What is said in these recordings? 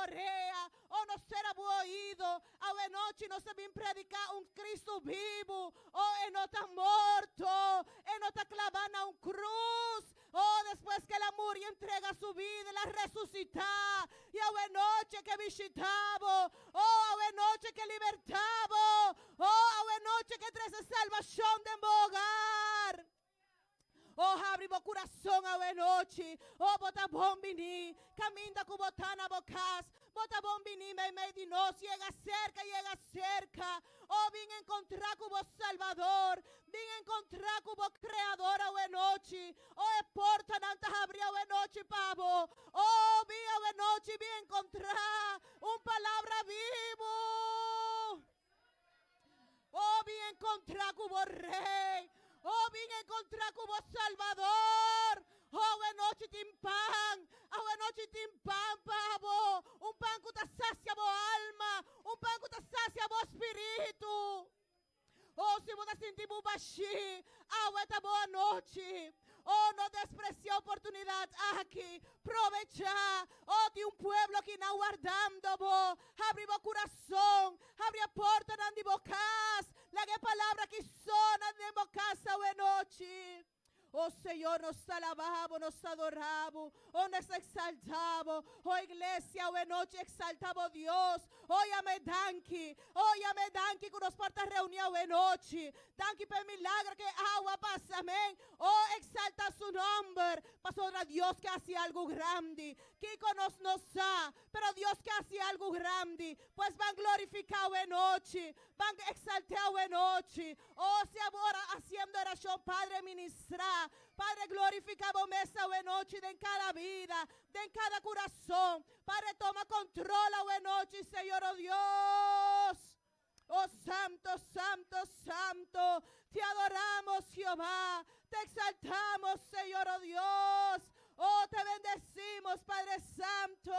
orea, oh no sera bo oido. Awe nochi nos a bin prediká un Kristu bibu. Oh, e no ta morto, e no ta klabá na un krus. Oh, despues ku el a muri entrega su bida, el a resusitá. I awe nochi e ke bishitá bo. Oh, awe nochi e ke libertá bo. Oh, awe nochi e ke trese salbashon den bo hogar. Oh, habri bo kurason awe nochi. Oh, bo ta bon bini. Kaminda ku bo ta na bo kas, bo ta bon bini meimei di nos. Yega serka, yega serka. Oh, bin enkontrá ku bo Salbador. Bin enkontrá ku bo Kreador awe nochi. Oh, e portanan ta habri awe nochi pa bo. Oh, bin awe nochi, bin enkontrá un palabra bibu. Oh, bin encontrá cu bo Rey. Oh, bin encontrá cu bo Salvador. Oh, awe nochi tin pan. Awe nochi tin pan pa bo. Un pan cu ta sacia bo alma. Un pan cu ta sacia bo spiritu. Oh, si bo ta sinti bo bashí, awe ta bo anochi. Oh, no desprecia oportunidad aki. Probecha. Oh, tin un pueblo akinan wardando bo. Habri bo kurason, habri e portanan di bo kas, laga e palabra aki sona den bo kas awenochi. O Señor, nos ta alabá bo, nos ta adorá bo, o nos ta eksaltá bo. O iglesia, awenochi eksaltá bo Dios. O yama e danki, o yama e danki ku nos por ta reuní awenochi. Danki pa e milagro ku e awa pasa, amen. O eksaltá su nòmber, pasobra Dios ke hasi algu grandi. Kiko nos no sa, Pero Dios ke hasi algu grandi, pues ban glorifiká awe nochi, ban eksalt'é awe nochi. Oh, si abo ora hasiendo orashon, Padre ministrá, Padre glorifiká bo mes awe nochi den kada bida, den kada kurason. Padre toma kontrol awe nochi, Señor, oh Dios. Oh santo, santo, santo, te adoramos Jehová, te exaltamos Señor, oh Dios. Oh, te bendecimos Padre Santo.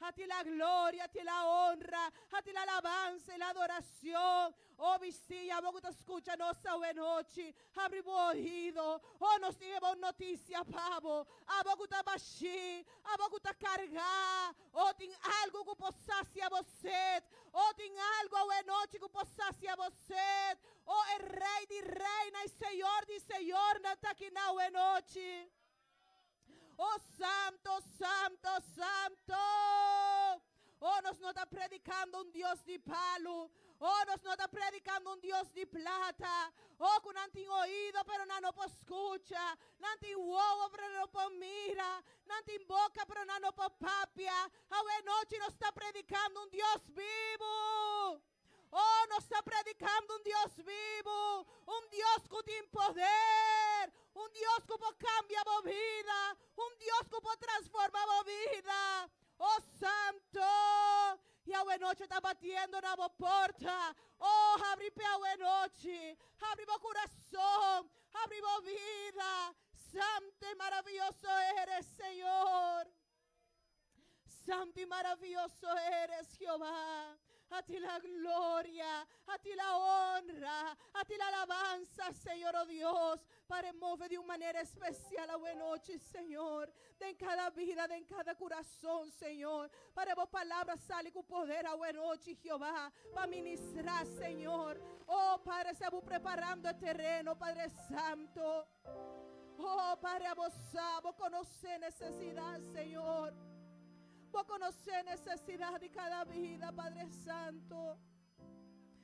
A ti la gloria, a ti la honra, a ti la alabanza y la adoración. Oh, bisiña, bo ku ta skucha nos awe nochi, habri bo oido. Oh, nos tin e bon notisia pa bo. Abo ku ta bashí, abo ku ta kargá. Oh, tin algu ku por sasia bo set. Oh, tin algu awe nochi ku por sasia bo set. Oh, e Rei di reinan i Señor di señornan ta aki na awe nochi. Oh, santo, santo, santo! Oh, nos no ta predikando un Dios di palu. Oh, nos no ta predikando un Dios di plata. Oh, ku nan tin oido pero nan no por skucha. Nan tin wowo pero nan no por mira. Nan tin boka pero nan no por papia. Awe nochi nos ta predikando un Dios bibu. Oh, nos ta predikando un Dios bibu, un Dios ku tin poder, un Dios ku por kambia bo bida, un Dios ku por transforma bo bida. Oh, Santo! I awe nochi ta batiendo na bo porta. Oh, habri p'e awe nochi. Habri bo kurason, habri bo bida. Santo i maravioso eres, Señor. Santo i maravioso eres, Jehová. A ti la gloria, a ti la honra, a ti la alabanza, Señor, oh Dios. Padre, move di un manera especial awe nochi, Señor. Den cada bida, den cada corazón, Señor. Padre, bo palabra sali cu poder awe nochi, Jehová, pa ministra, Señor. Oh, Padre, sea bo preparando e tereno, Padre Santo. Oh, Padre, abo sa, bo conoce necesidad, Señor. Bo conoce necesidad di cada bida, Padre Santo.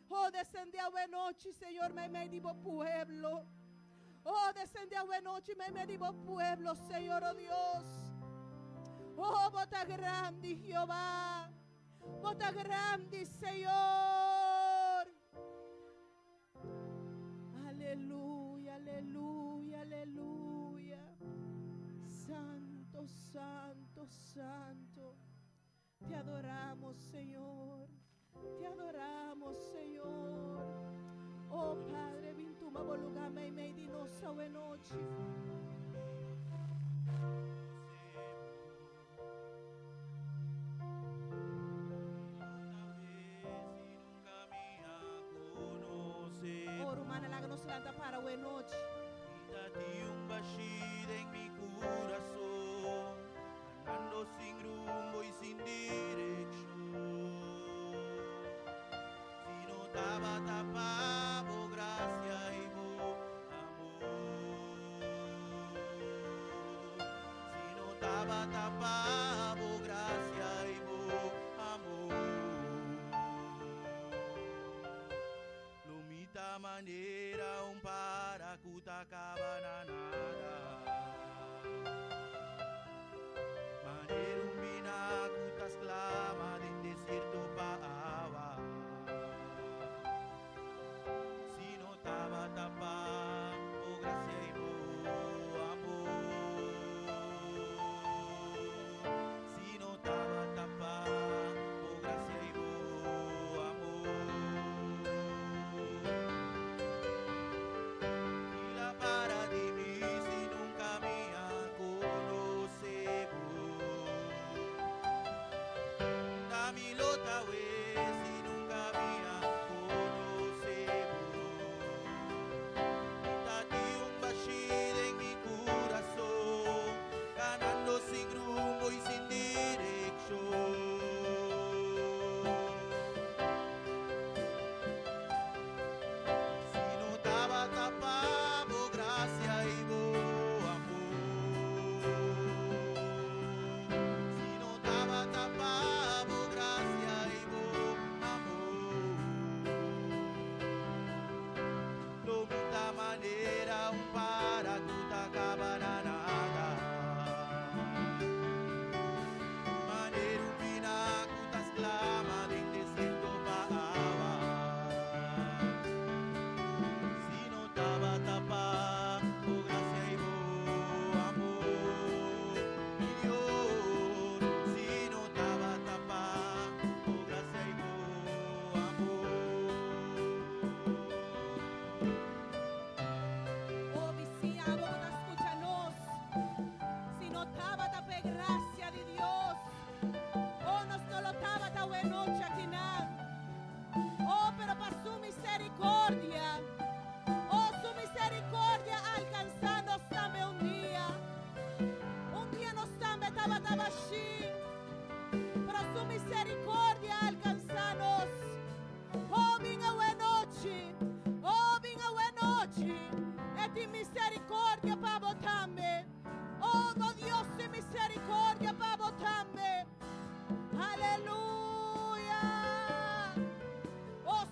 Oh, descende awe nochi, Señor, meimei di bo pueblo. Oh, descende awe nochi, meimei di bo pueblo, Señor, oh Dios. Oh, bo ta grandi, Jehová. Bo ta grandi, Señor. Aleluya, aleluya, aleluya. Santo, santo, santo. Te adoramos, Señor. Te adoramos, Señor. Oh, Padre, bin tuma bo lugá meimei di nos awe nochi. Oh, rumannan, laga nos lanta para awe nochi.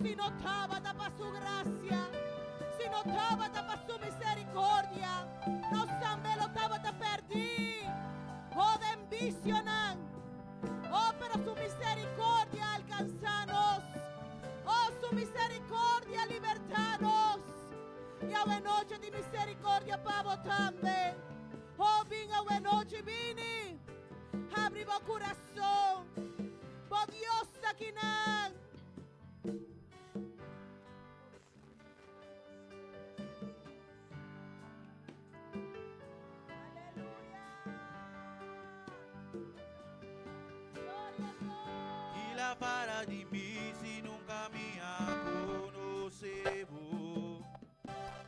si no tabata pa su gracia, si no tabata pa su misericordia, nos tambe lo tabata perdí. Oh, den vicionan. Oh, pero su misericordia a alcanza nos. Oh, su misericordia a liberta nos. Y awe noche di misericordia pa bo tambe. Oh, bin awe noche, bini. Habri bo curason. Bo Dios ta kinan. Y la para di mi si nunca mi a conoce bo.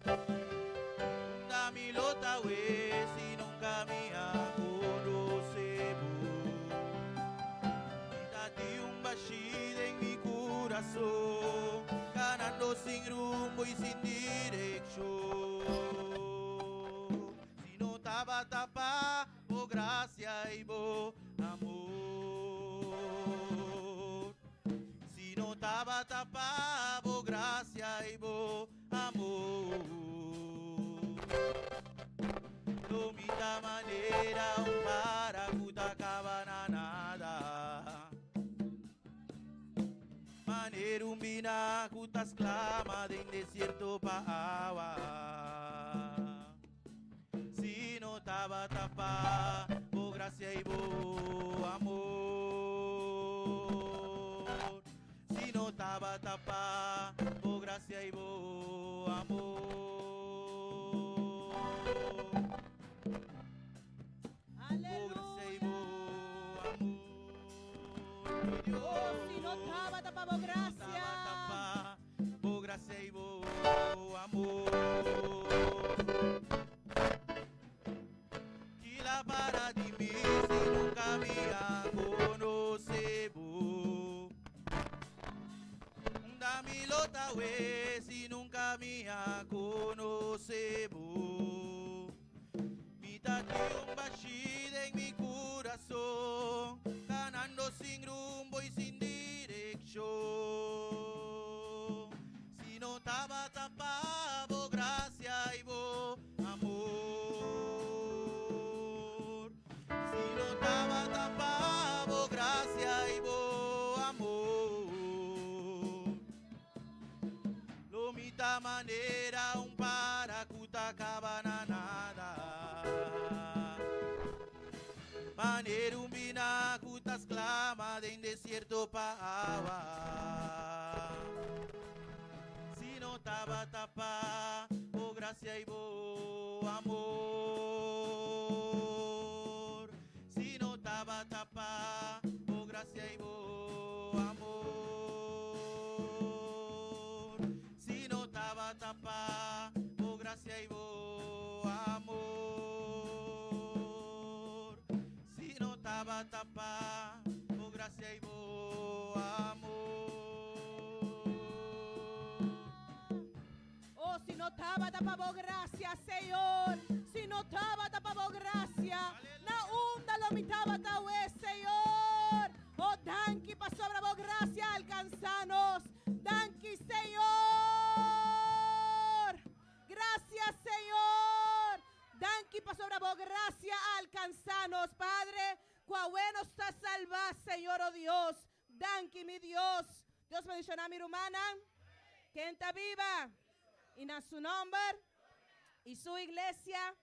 Unda mi lo ta we si nunca mi a conoce bo. Mi ta di un bashi den mi corazón, ganando sin rumbo y sin dirección. Si no tabata pa bo gracia y bo amor. Si no tabata pa bo gracia y bo amor. Lo mi ta manera un para ku ta kaba na nada. Manera un bina ku ta sklama den desierto pa awa. Si no tabata pa bo gracia y bo amor. Si no tabata pa bo gracia y bo amor. Bo gracia y bo amor, mi Dios. Oh, si no tabata pa bo Si no gracia. tabata pa bo gracia y bo amor. Ki la para di mi si nunca mi a conoce bo. Unda mi lo ta we si nunca mi a conoce bo. Mi ta di un bashi den mi corazón, ganando sin rumbo y sin dirección. Si no tabata pa bo gracia y bo amor. Si no tabata pa bo gracia y bo amor. Lo mi ta manera un para ku ta kaba na nada. Manera un bina ku ta sklama den desierto pa awa. Si no tabata pa bo gracia y bo amor. Si no tabata pa bo gracia y bo amor. Si no tabata pa bo gracia y bo amor. Si no tabata pa bo gracia y bo amor. Oh, si no tabata pa bo gracia, Señor. Si no tabata pa bo gracia, na unda lo mi tabata we, Señor. Oh, danki pasobra bo gracia a alcanza nos. Danki, Señor. Gracias, Señor. Danki pasobra bo gracia a alcanza nos, Padre. Cu awe nos ta salva, Señor, oh Dios. Danki, mi Dios. Dios bendiciona mi rumannan. Ken ta biba? Y na su nomber y su iglesia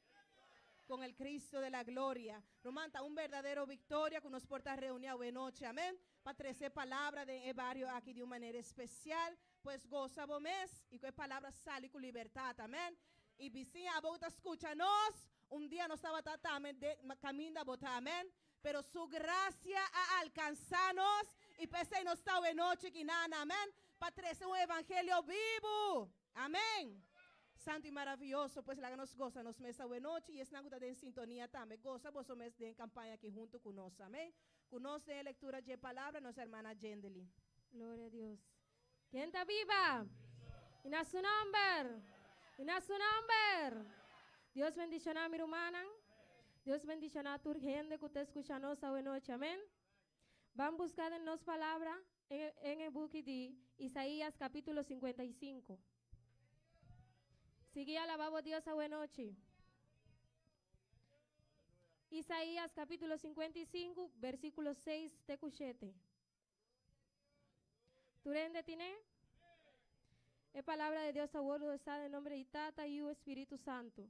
con el Cristo de la gloria. Ruman, ta un berdadero victoria cu nos por ta reuni awe nochi. Amen. Pa trece palabra den e bario aki di un manera especial. Pues goza bo mes y cu e palabra sali cu libertad. Amen. Y bisiña abo ta scucha nos. Un dia nos tabata tambe den caminda bo ta. Amen. Pero su gracia a alcanza nos y p'esey nos ta awe nochi kinan. Amen. Pa trece un evangelio bibu. Amen. Santo y maravilloso, pues laga nos goza nos mes awe nochi y esnan cu ta den sintonia tambe goza boso mes den campaña aki hunto cu nos. Amen. Cu nos den e lectura dje palabra, nos hermana Jendely. Gloria a Dios. Ken ta biba? Y na su nomber. Y na su nomber. Dios bendiciona mi rumannan. Dios bendiciona tur hende cu ta escucha nos awe nochi. Amen. Ban buska den nos palabra en e buki di Isaías kapítulo 55. Sigui alabá bo Dios awenochi. Isaías kapítulo 55, versíkulo 6 te ku 7. Tur hende tine? E palabra de Dios ta wòrdu lesá den nombre di Tata, Yu, Spiritu Santu.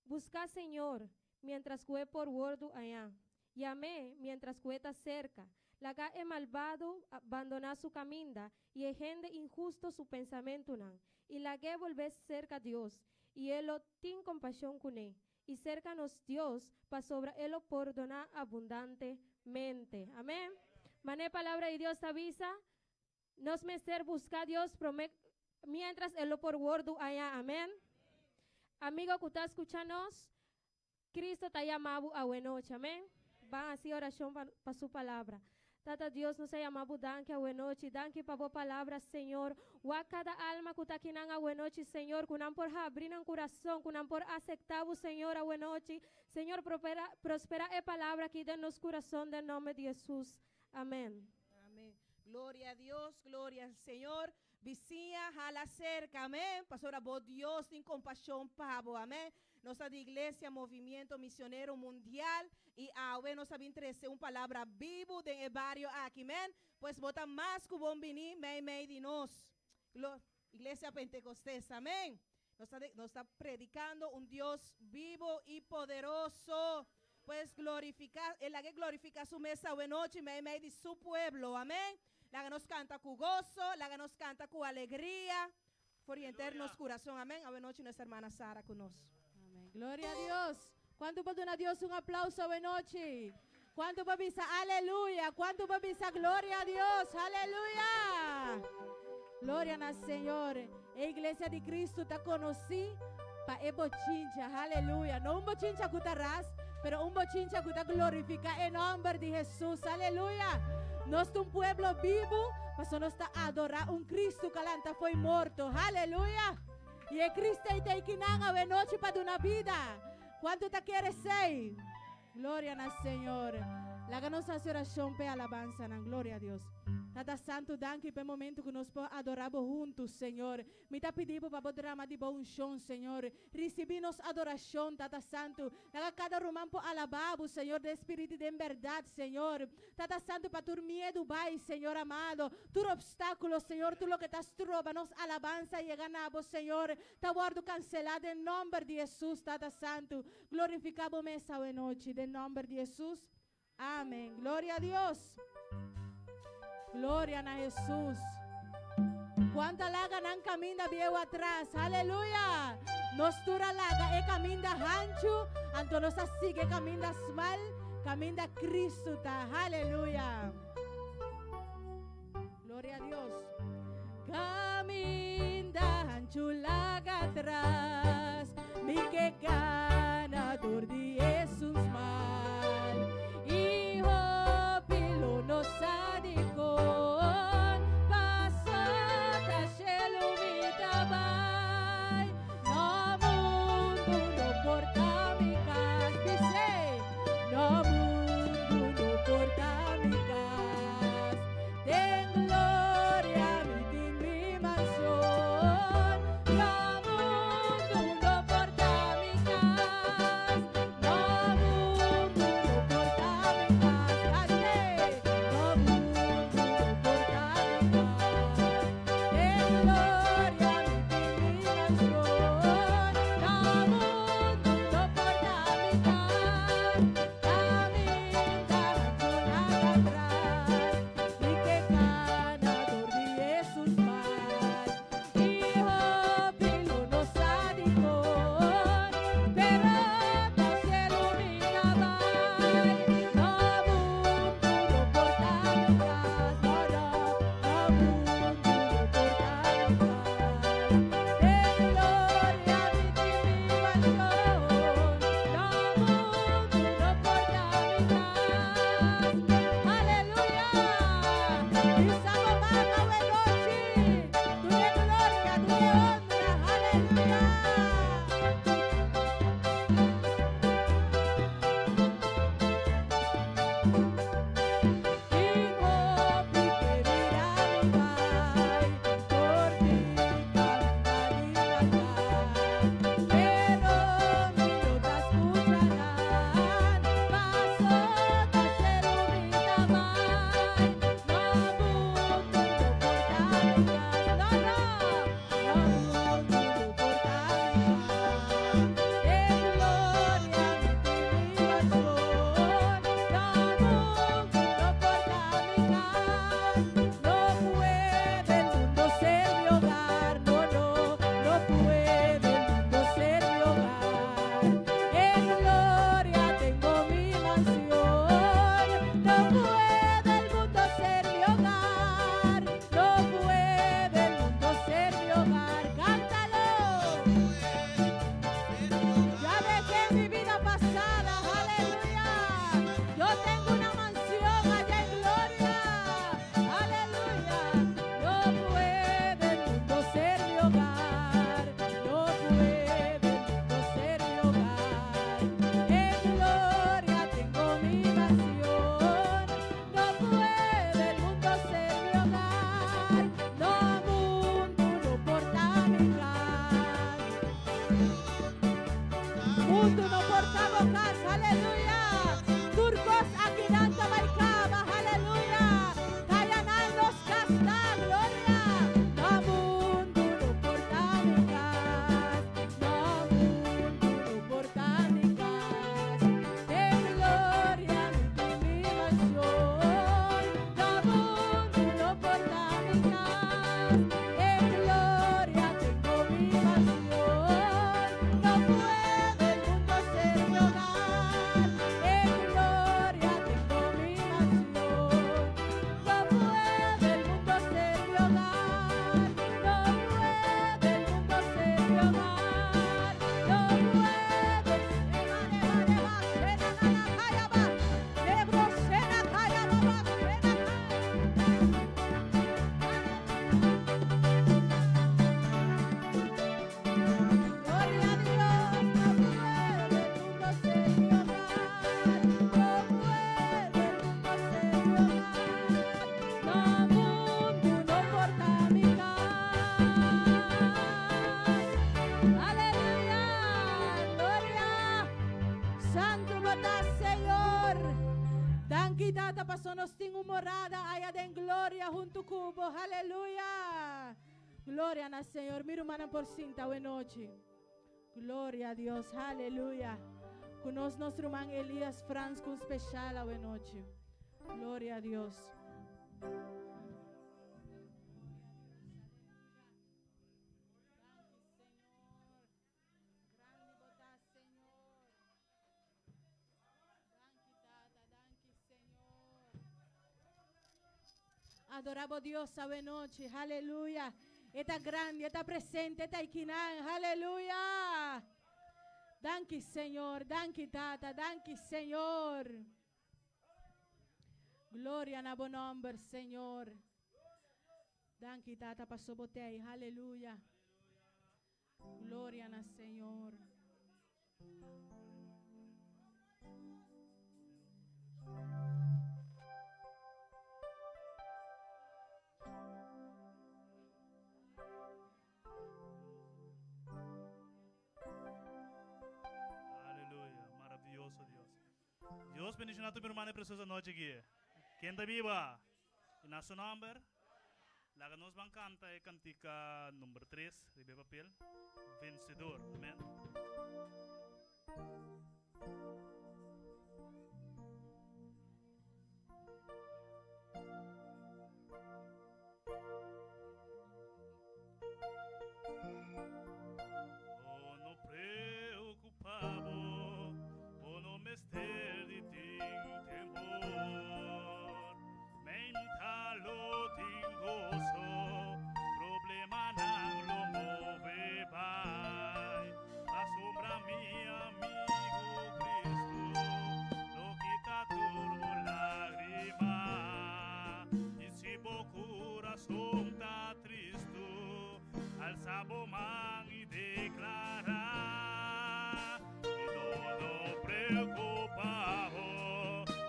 Buska Señor mientras ku e por wòrdu hañá. Yam'é mientras ku e ta serka. Laga e malbado bandoná su kaminda i e hende inhusto su pensamentunan, i lag'é bolbe serka Dios, i e lo tin kompashon kuné, i serka nos Dios, pasobra e lo pordoná abundantemente. Amén. Manera e Palabra di Dios ta bisa, nos mester buska Dios promé mientras e lo por wòrdu hañá. Amén. Amigo ku ta skucha nos, Cristo ta yama bo awenochi. Amén. Ban hasi orashon pa su palabra. Tata Dios, nos a yama bo danki awenochi. Danki pa bo palabra, Señor. Wak kada alma ku ta akinan awenochi, Señor, ku nan por habri nan kurason, ku nan por asektá bo, Señor, awenochi. Señor, prospera e palabra aki den nos kurason den nomber di Jesus. Amén. Amén. Gloria a Dios, gloria al Señor. Bisiña, hala cerca, amén. Pasobra bo Dios tin compasión pa bo, amén. Nos ta di Iglesia Movimiento Misionero Mundial y awe nos a bin trece un palabra bibu den e bario aki, amén. Pues bo ta mas cu bon bini mei mei di nos. Iglesia Pentecostés, amén. Nos ta, nos ta predicando un Dios bibo y poderoso. Pues glorifica, el a glorifica su mes awe nochi mei mei di su pueblo, amén. Laga nos canta cu gozo, laga nos canta cu alegria, for henter nos curason, amén. Awe nochi nuestra hermana Sara cu nos. Amén. Gloria a Dios. Cuanto por duna Dios un aplauso awe nochi? Cuanto por bisa aleluya? Cuanto por bisa gloria a Dios? Aleluya. Gloria na Señor. E iglesia di Cristo ta conocí pa e bochincha. Aleluya. No un bochincha cu ta ras, pero un bochincha cu ta glorifica e nomber di Jesus. Aleluya. Nos ta un pueblo bibu, paso nos ta adora un Cristo cu a lanta fo'i morto. Aleluya. Y e Cristo ei ta eikinan awe nochi pa duna bida. Cuanto ta kere esey? Gloria na Señor. Laga nos haci oracion p'e alabansanan. Gloria a Dios. Tata Santo, danki p'e momento cu nos por adora Bo hunto, Señor. Mi ta pidi Bo pa Bo drama di Bo uncion, Señor. Ricibi nos adoracion, Tata Santo. Laga cada ruman por alaba Bo, Señor, den spirito y den berdad, Señor. Tata Santo, pa tur miedu bai, Señor amado. Tur obstaculo, Señor, tur loke ta stroba nos alabansa yega na Bo, Señor, ta wordo cancela den nomber di Jesus, Tata Santo. Glorifica Bo mes awe nochi, den nomber di Jesus. Amen. Gloria a Dios. Gloria na Jesus. Cuanta laga nan caminda bieu atras. Aleluya. Nos tur a laga e caminda hanchu, anto nos a sigui e caminda smal, caminda Cristo ta. Aleluya. Gloria a Dios. Caminda hanchu laga atras, mi ke gana dor di esun smal. I hopi lo no sa di kon, paso ta shelu mi ta bai. No mundu no por ta mi kas, bis'é. No mundu no por ta mi kas. Den gloria mi tin mi mansion. No mundu no por ta mi kas. Danki, Tata, paso nos tin un morada aya den gloria huntu ku bo. Aleluya. Gloria na Señor. Mi rumannan por sinta awe nochi. Gloria a Dios. Aleluya. Ku nos nos ruman Elias Frans ku un special awe nochi. Gloria a Dios. Adorabo Dios awe nochi. Aleluya. E ta grandi, e ta presente, e ta akinan. Aleluya. Danki Señor, danki Tata, danki Señor. Gloria na bo nomber, Señor. Danki Tata paso bo t'ei. Aleluya. Gloria na Señor. Aleluya, maraviyoso Dios. Dios bendiciona tur mi hermano precioso anochi aki. Ken ta biba? Y na su nomber, laga nos ban canta e cantica number 3 riba e papel, Vencedor. Amen. Oh, no preocupa bo, bo no mester di tin temor. Menta lo tin goso, problemanan lo move bai. Pasobra mi amigo Cristo lo kita tur bo lagrima. Y si bo curason ta tristo, alsa bo man y declara. Y no, no preocupa bo,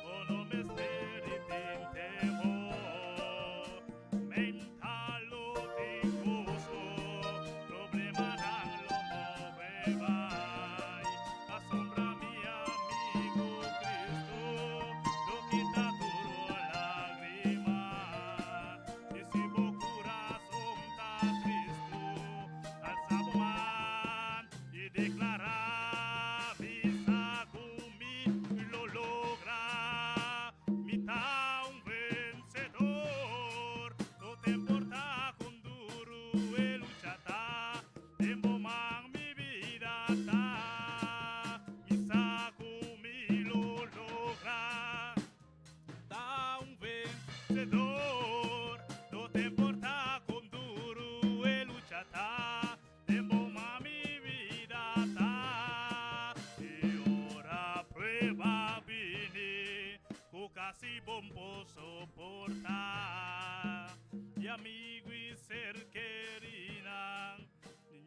bo no mester di tin temor. Menta lo tin goso, problemanan lo move bai. Pasobra mi amigo Cristo lo kita tur bo lagrima. Y si bo curason ta tristo, alsa bo man y declara: Bisa cu mi lo logra. Mi ta un vencedor. No ta importa con duro e lucha ta. Den bo man mi bida ta. Mi sa cu mi lo logra. Ta un vencedor. No ta importa con duro e lucha ta. Den bo man mi bida ta. Y ora prueba bini, cu casi bo'n por soporta. Y amigo y ser kerinan,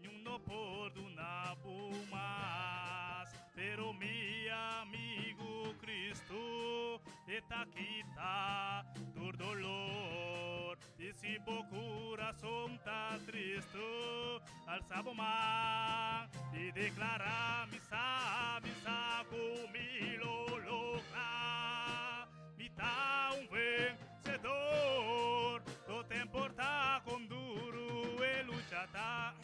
ningun no por duna bo mas. Pero mi amigo Cristo, e ta kita tur dolor. Y si bo curason ta tristo, alsa bo man y declara: Mi sa, mi sa cu mi lo logra. Mi ta un vencedor. No ta importa con duro e lucha ta.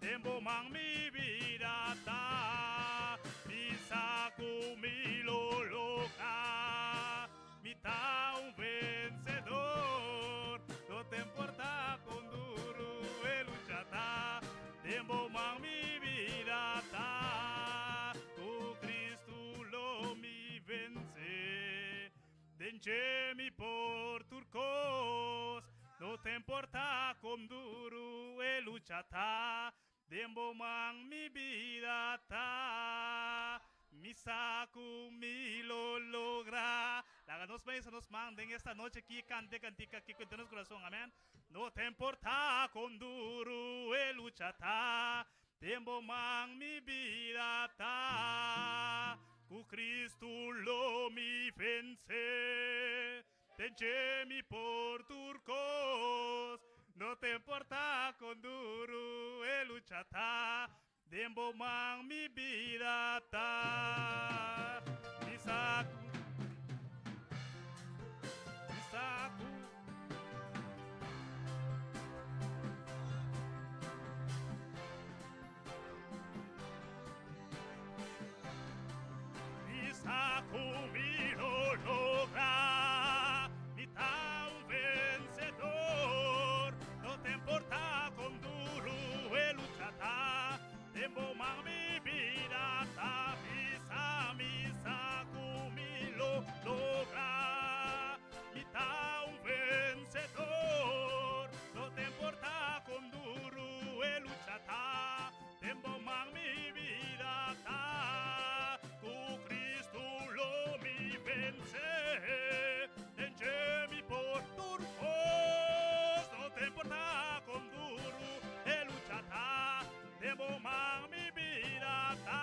Den bo man mi bida ta. Mi sa cu mi lo logra. Mi ta un vencedor. No ta importa con duro e lucha ta. Den bo man mi bida ta. Cu Cristo lo mi vence. Den dje mi por tur cos. No ta importa con duro e lucha ta. Den bo man mi bida ta. Mi sa cu mi lo logra. Laga nos mesa nos man den esta nochi aki cante cantica aki cu den nos corazon. Amen. No ta importa con duro e lucha ta. Den bo man mi bida ta. Cu Cristo lo mi vence. Den dje mi por tur cos. No ta importa con duro e lucha ta. Den bo man mi bida ta. Mi sa. ku mi lo logra. Mi ta un vensedor. No ta importá kon duru e lucha ta. Den bo man mi bida ta. Bisa mi sa ku mi lo logra. Mi ta un vensedor. No ta importá kon duru e lucha ta. Den bo man mi bida ta, ku Cristo lo mi vence. Den dje mi por tur kos, no ta importa kon duru e lucha ta. Den bo man mi bida ta,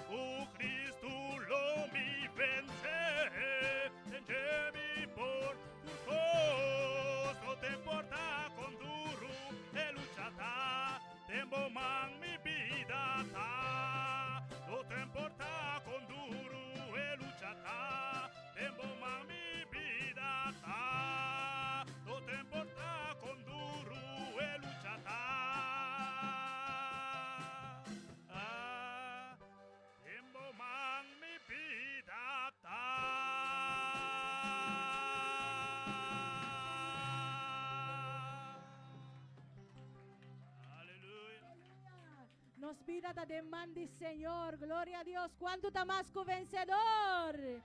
ku Cristo lo mi vence. Den dje mi por tur kos, no ta importa kon duru e lucha ta. Den bo man mi bida ta. No ta importa kon duru e lucha ta. Den bo man mi bida ta. No ta importa kon duru e lucha ta. Den bo man mi bida ta. Nos bida ta den man di Señor. Gloria a Dios. Cuanto ta mas cu vencedor?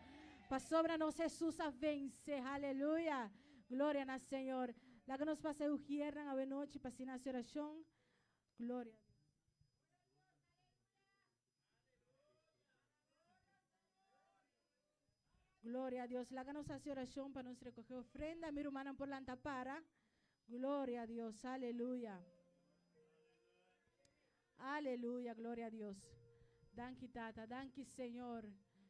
Pasobra nos Jesús a vence. Aleluya. Gloria na Señor. Laga nos pasa e ujiernan awe nochi pa asina haci oracion. Gloria. Gloria a Dios. Laga nos haci oracion pa nos recoge ofrenda. Mi rumannan por lanta para. Gloria a Dios. Aleluya. Aleluya. Gloria a Dios. Danki Tata. Danki Señor.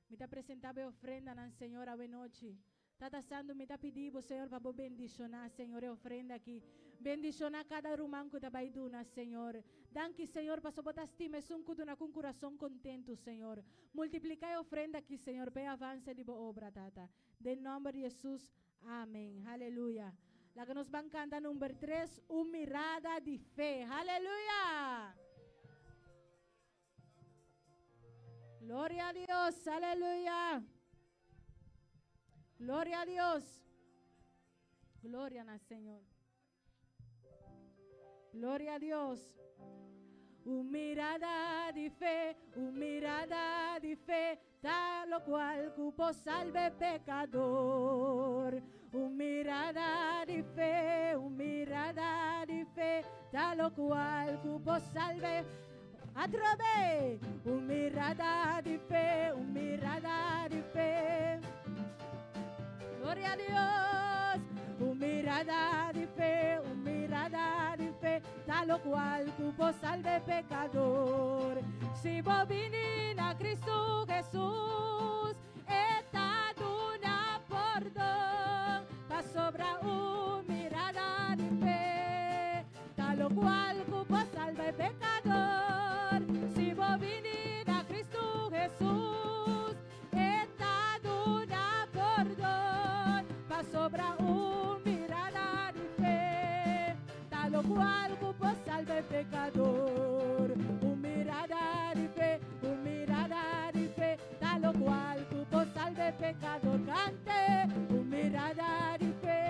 Mi ta presenta bo e ofrendanan Señor awe nochi. Tata Santu, mi ta pidi bo, Señor, pa bo bendishoná, Señor, e ofrenda aki. Bendishoná kada ruman ku ta bai duna, Señor. Danki, Señor, pasobra bo ta stima esun ku duna ku un kurason kontentu, Señor. Multipliká e ofrenda aki, Señor, pa e avanse di bo obra, Tata. Den nòmber di Hesus, amen. Haleluya. Laga nos ban kanta number tres, Un mirada di fe. Haleluya! Gloria a Dios, aleluya. Gloria a Dios. Gloria na Señor. Gloria a Dios. Un mirada di fe, un mirada di fe, ta locual cu por salba pecador. Un mirada di fe, un mirada di fe, ta locual cu por salba. Atrobe! Un mirada di fe, un mirada di fe. Gloria a Dios! Un mirada di fe, un mirada di fe, ta locual cu por salba pecador. Si bo bini na Cristo Jesus, E ta duna pordon pasobra un mirada di fe, ta locual cu por salba e pecador. Si bo bini na Cristo Jesus, E ta duna pordon pasobra un mirada di fe, ta locual cu por salba e pecador. Un mirada di fe, un mirada di fe. Ta locual cu por salba e pecador cante un mirada di fe.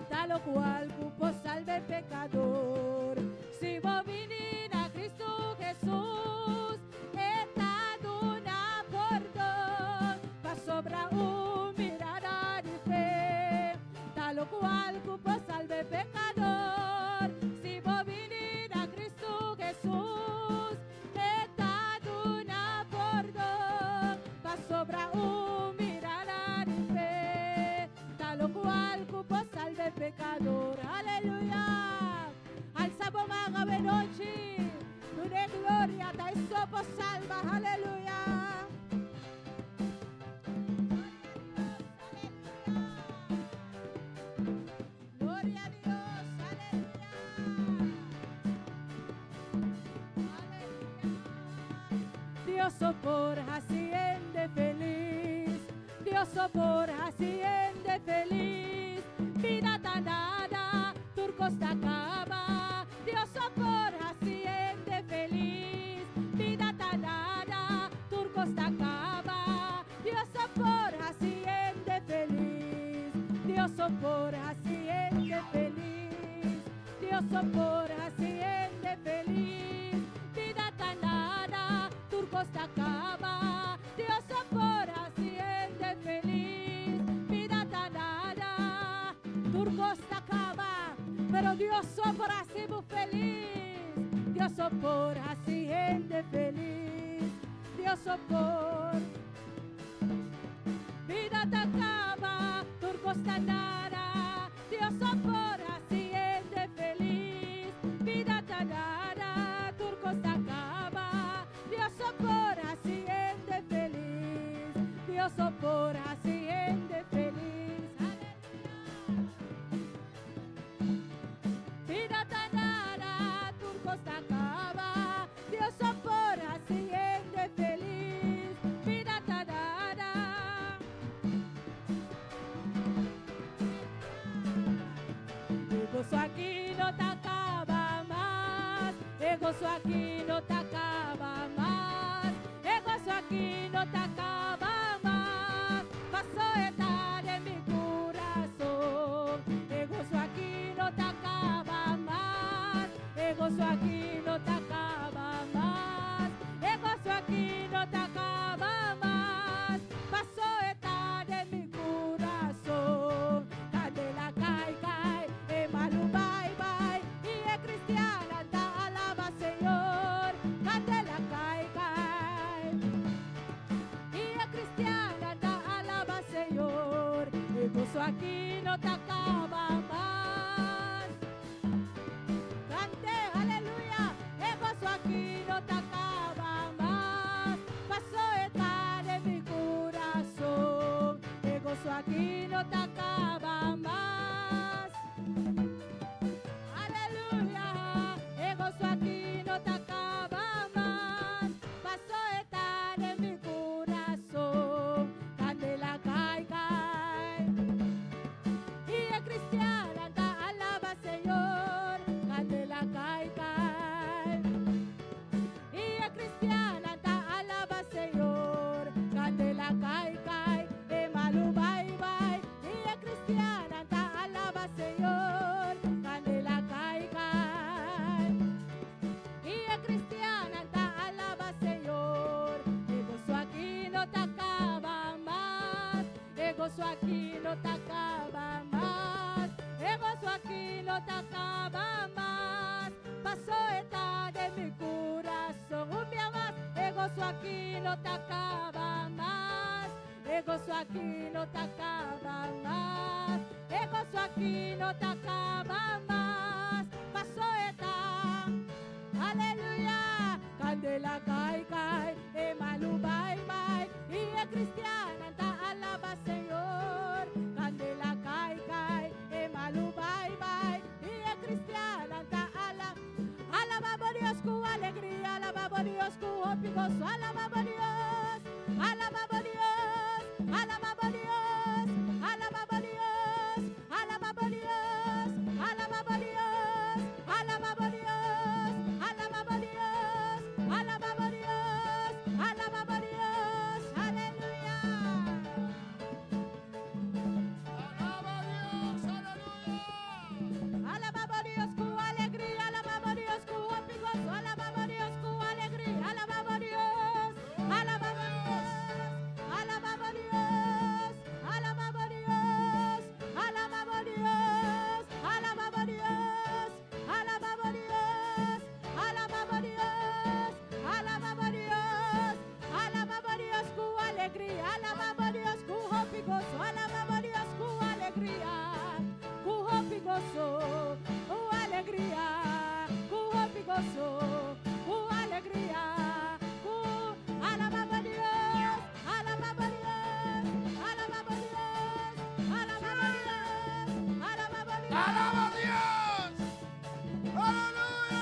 Ta locual cu por salba e pecador. Si bo bini na Cristo Jesus, E ta duna pordon pasobra un mirada di fe. Ta locual cu por salba e pecador. Si bo bini na Cristo Jesus, E ta duna pordon pasobra un mirada di fe ta locual cu por salba e pecador. Aleluya! Alsa bo man awe nochi, duna e gloria, ta e so por salba. Aleluya! Gloria a Dios, aleluya. Dios so por haci hende feliz. Dios so por haci hende feliz. Bida ta nada, tur cos ta caba. Dios so por haci hende feliz. Bida ta nada, tur cos ta caba. por hasi hende felis. Dios so por hasi hende felis. Bida ta nada, tur kos ta kaba. Dios so por hasi hende felis. Bida ta nada, tur kos ta kaba. Pero Dios so por hasi bo felis. Dios so por hasi hende felis. Dios so por. Bida ta kaba, tur kos ta nada. Dios so por hasi hende felis. Bida ta nada, tur kos ta kaba. Dios so por hasi hende felis. Dios so por hasi hende felis. Aleluya. Bida ta nada, tur kos ta kaba. Dios so por hasi hende felis. Bida ta nada. E goso aki no ta kaba mas. E goso aki no ta kaba mas. E goso aki no ta kaba mas. Paso e ta den mi kurason. E goso aki no ta kaba mas. E goso aki no ta kaba mas. E goso aki no ta kaba mas. Paso e ta den mi kurason. Kandela kai kai, e malu bai bai. I e kristiannan ta alabá Señor. Kandela kai kai. I e kristiannan ta alabá Señor. E goso aki no ta kaba mas. Kant'é, aleluya. E goso aki no ta kaba mas. Paso e ta den mi kurason. E goso aki no ta kaba mas. Aleluya. E goso aki no ta kaba mas. Paso e ta den mi kurason. Kandela kai kai. I e kristiannan ta alabá Señor. Kandela kai kai. I e kristiannan ta alabá Señor. Kandela kai kai. E malu bai bai. I e kristiannan ta alabá Señor. Kandela kai kai. I e kristiannan ta alabá Señor. E goso aki no ta kaba mas. E goso aki no ta kaba mas. E goso aki no ta kaba mas. Paso e ta den mi kurason. Un bia mas. E goso aki no ta kaba mas. E goso aki no ta kaba mas. E goso aki no ta kaba mas. Paso e ta. Aleluya. Kandela kai kai. E malu bai bai. I e kristiannan ta alabá Señor. Kandela kai kai. E malu bai bai. I e kristiannan ta ala. Alabá Dios ku alegria. Alabá Dios ku goso. Alabá Dios. Alabá Dios. Alabá Dios. Alabá Dios. Alabá Dios. Alabá Dios. Alabá Dios. Alabá Dios. Alabá Dios. Alabá Dios. Aleluya. Alaba Dios, aleluya. Alabá Dios ku alegria. Alabá Dios ku goso. Alabá Dios ku alegria. Alabá Dios. Alabá Dios. Alabá Dios. Alabá Dios. Alabá Dios. Alabá Dios. Alabá Dios. Alabá Dios. Alabá Dios. Alabá Dios ku alegria. Alabá Dios ku goso. Alabá Dios ku alegria. Ku goso. Ku alegria. Ku goso. Ku alegria. Ku alabá Dios. Alabá Dios. Alabá Dios. Alabá Dios. Alabá Dios. Alaba Dios. Aleluya.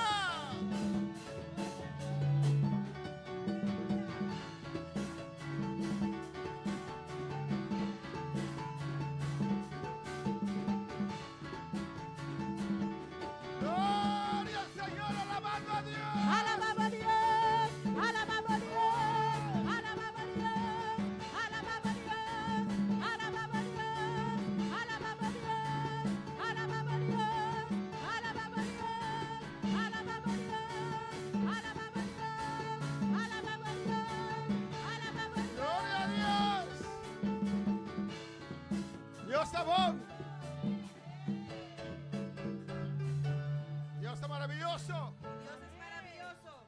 Gloria al Señor, alabando a Dios. Alabá Dios, alabá Dios, alabá Dios, alabá Dios, alabá Dios, alabá Dios. Dios ta bon. Dios ta maravioso. Dios es maravilloso.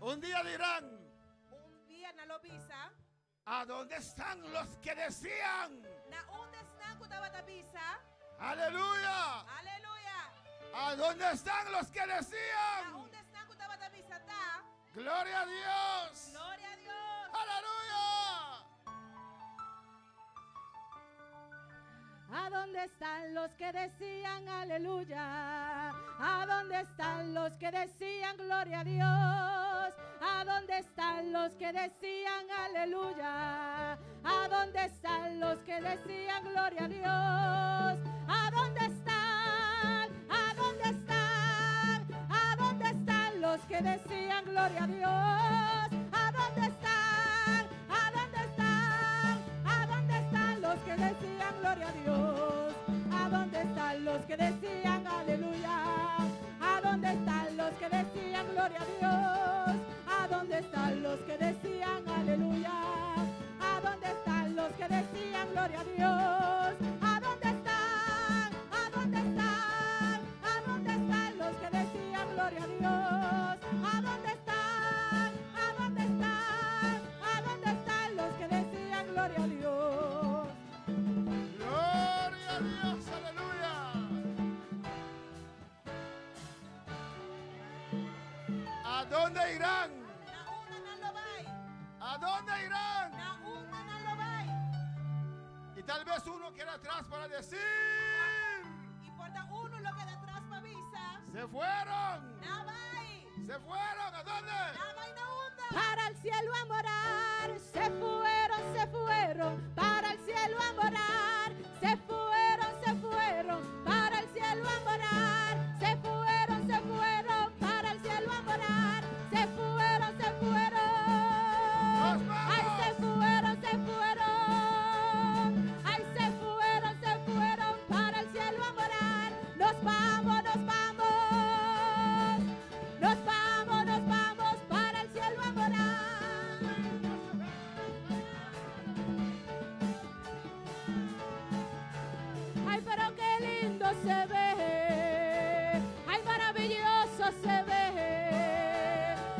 Un dia dirán, Un dia nan lo bisa. ¿A dónde están los que decían? Na unda esnan ku tabata bisa. Aleluya. Aleluya. ¿A dónde están los que Na decían? unda esnan ku tabata bisa ta. Gloria a Dios. Gloria a Dios. Aleluya. ¿A dónde están los que decían aleluya? ¿A dónde están los que decían gloria a Dios? ¿A dónde están los que decían aleluya? ¿A dónde están los que decían gloria a Dios? ¿A dónde están? ¿A dónde están? ¿A dónde están los que decían gloria a Dios? ¿A dónde están? ¿A dónde están? ¿A dónde están los que decían gloria a Dios? ¿A dónde están los que decían aleluya? ¿A dónde están los que decían gloria a Dios? ¿A dónde están los que decían aleluya? ¿A dónde están los que decían gloria a Dios? ¿A dónde están? ¿A dónde están? ¿A dónde están los que decían gloria a Dios? ¿A dónde están? ¿A dónde están? ¿A dónde están los que decían gloria a Dios? Gloria a Dios, aleluya. ¿A dónde irán? Na unda nan lo bai. ¿A dónde irán? Na unda nan lo bai. Y tal vez uno queda atrás para decir, I por ta uno lo keda atras pa bisa. se fueron, Nan a bai. se fueron, ¿a dónde? Nan a bai na unda. Para el cielo a morar, se fueron, se fueron, para el cielo a morar, se fueron, se fueron, para el cielo a morar, se fueron, se fueron, para el cielo a morar, se fueron, se fueron. ¡Nos vamos! Ay, se fueron, se fueron, ay, se fueron, se fueron, para el cielo a morar, nos vamos, nos vamos. Nos vamos, nos vamos para el cielo a morar. Ay, pero qué lindo se ve. Ay, maravilloso se ve.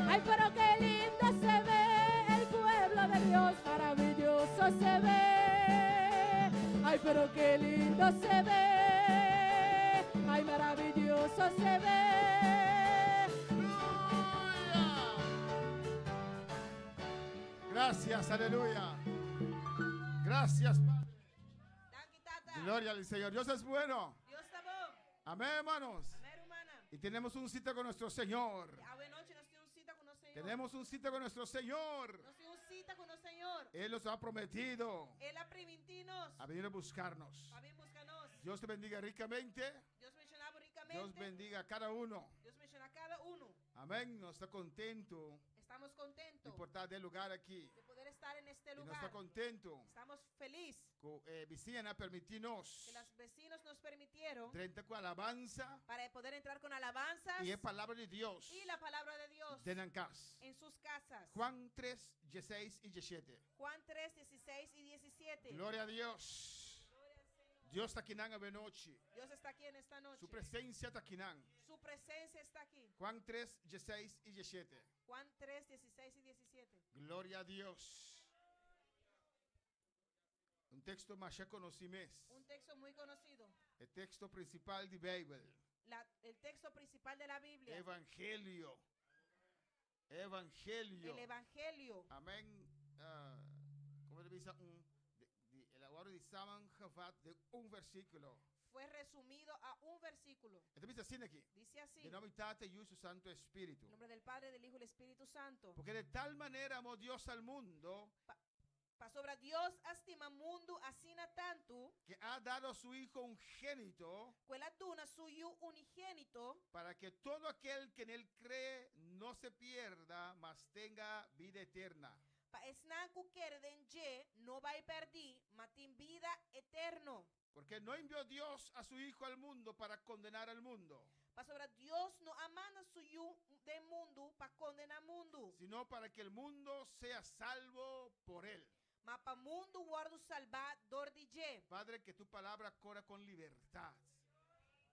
Ay, pero qué lindo se ve el pueblo de Dios. Maravilloso se ve. Ay, pero qué lindo se ve. Ay, maravilloso se ve. Aleluya. Gracias, aleluya. Gracias, Padre. Danki Tata. Gloria al Señor. Dios es bueno. Dios ta bon. Amén, hermanos. Amèn, rumannan. Y tenemos un cita con nuestro Señor. Awe nochi nos tin un sita ku nos Señor. Tenemos un cita con nuestro Señor. Nos tin un sita ku nos Señor. Él nos ha prometido El a primintí nos. a venir a buscarnos. Pa bin buska nos. Dios te bendiga ricamente. Dios bendishoná bo Dios rikamente. bendiga a cada uno. Dios bendishoná kada uno. Amén. Nos ta kontentu Estamos de kontentu por ta den e lugá aki. de poder estar en este I nos ta lugar. kontentu Estamos feliz ku eh, bisiñanan a permití nos que los vecinos nos permitieron drenta ku alabansa para poder entrar con alabanzas i e palabra di Dios y la palabra de Dios den nan kas. en sus casas. Juan 3, 16 i 17. Juan 3, 16 y 17. Gloria a Dios. Dios ta akinan awe nochi. Dios está aquí en esta noche. Su presensia ta akinan. Su presencia está aquí. Juan 3, 16 i 17. Juan 3, 16 y 17. Gloria a Dios. Un teksto mas konosí mes. Un texto muy conocido. E teksto prinsipal di Beibel. El texto principal de la Biblia. Evangelio. Evangelio. El Evangelio. Amèn. Kon ta bisa un di, di, el a wòrdu samengevat den un versíkulo. Fue resumido a un versículo. E ta bisa asina aki. Dice así. Den nòmber di Tata, Yu i Santu Spiritu. En nombre del Padre, del Hijo y del Espíritu Santo. Porque de tal manera amó Dios al mundo Pasobra Dios a stima mundu asina tantu que ha dado a su Hijo unigénito ku el a duna su Yu unigénito para que todo aquel que en él cree no se pierda, mas tenga vida eterna. Pa esnan ku kere den dje no bai pèrdí, ma tin bida eterno. Porque no envió Dios a su Hijo al mundo para condenar al mundo, Pasobra Dios no a manda su Yu den mundu pa kondená mundu, sino para que el mundo sea salvo por él. Ma pa mundu wòrdu salbá dor di dje. Padre, que tu palabra corra con libertad.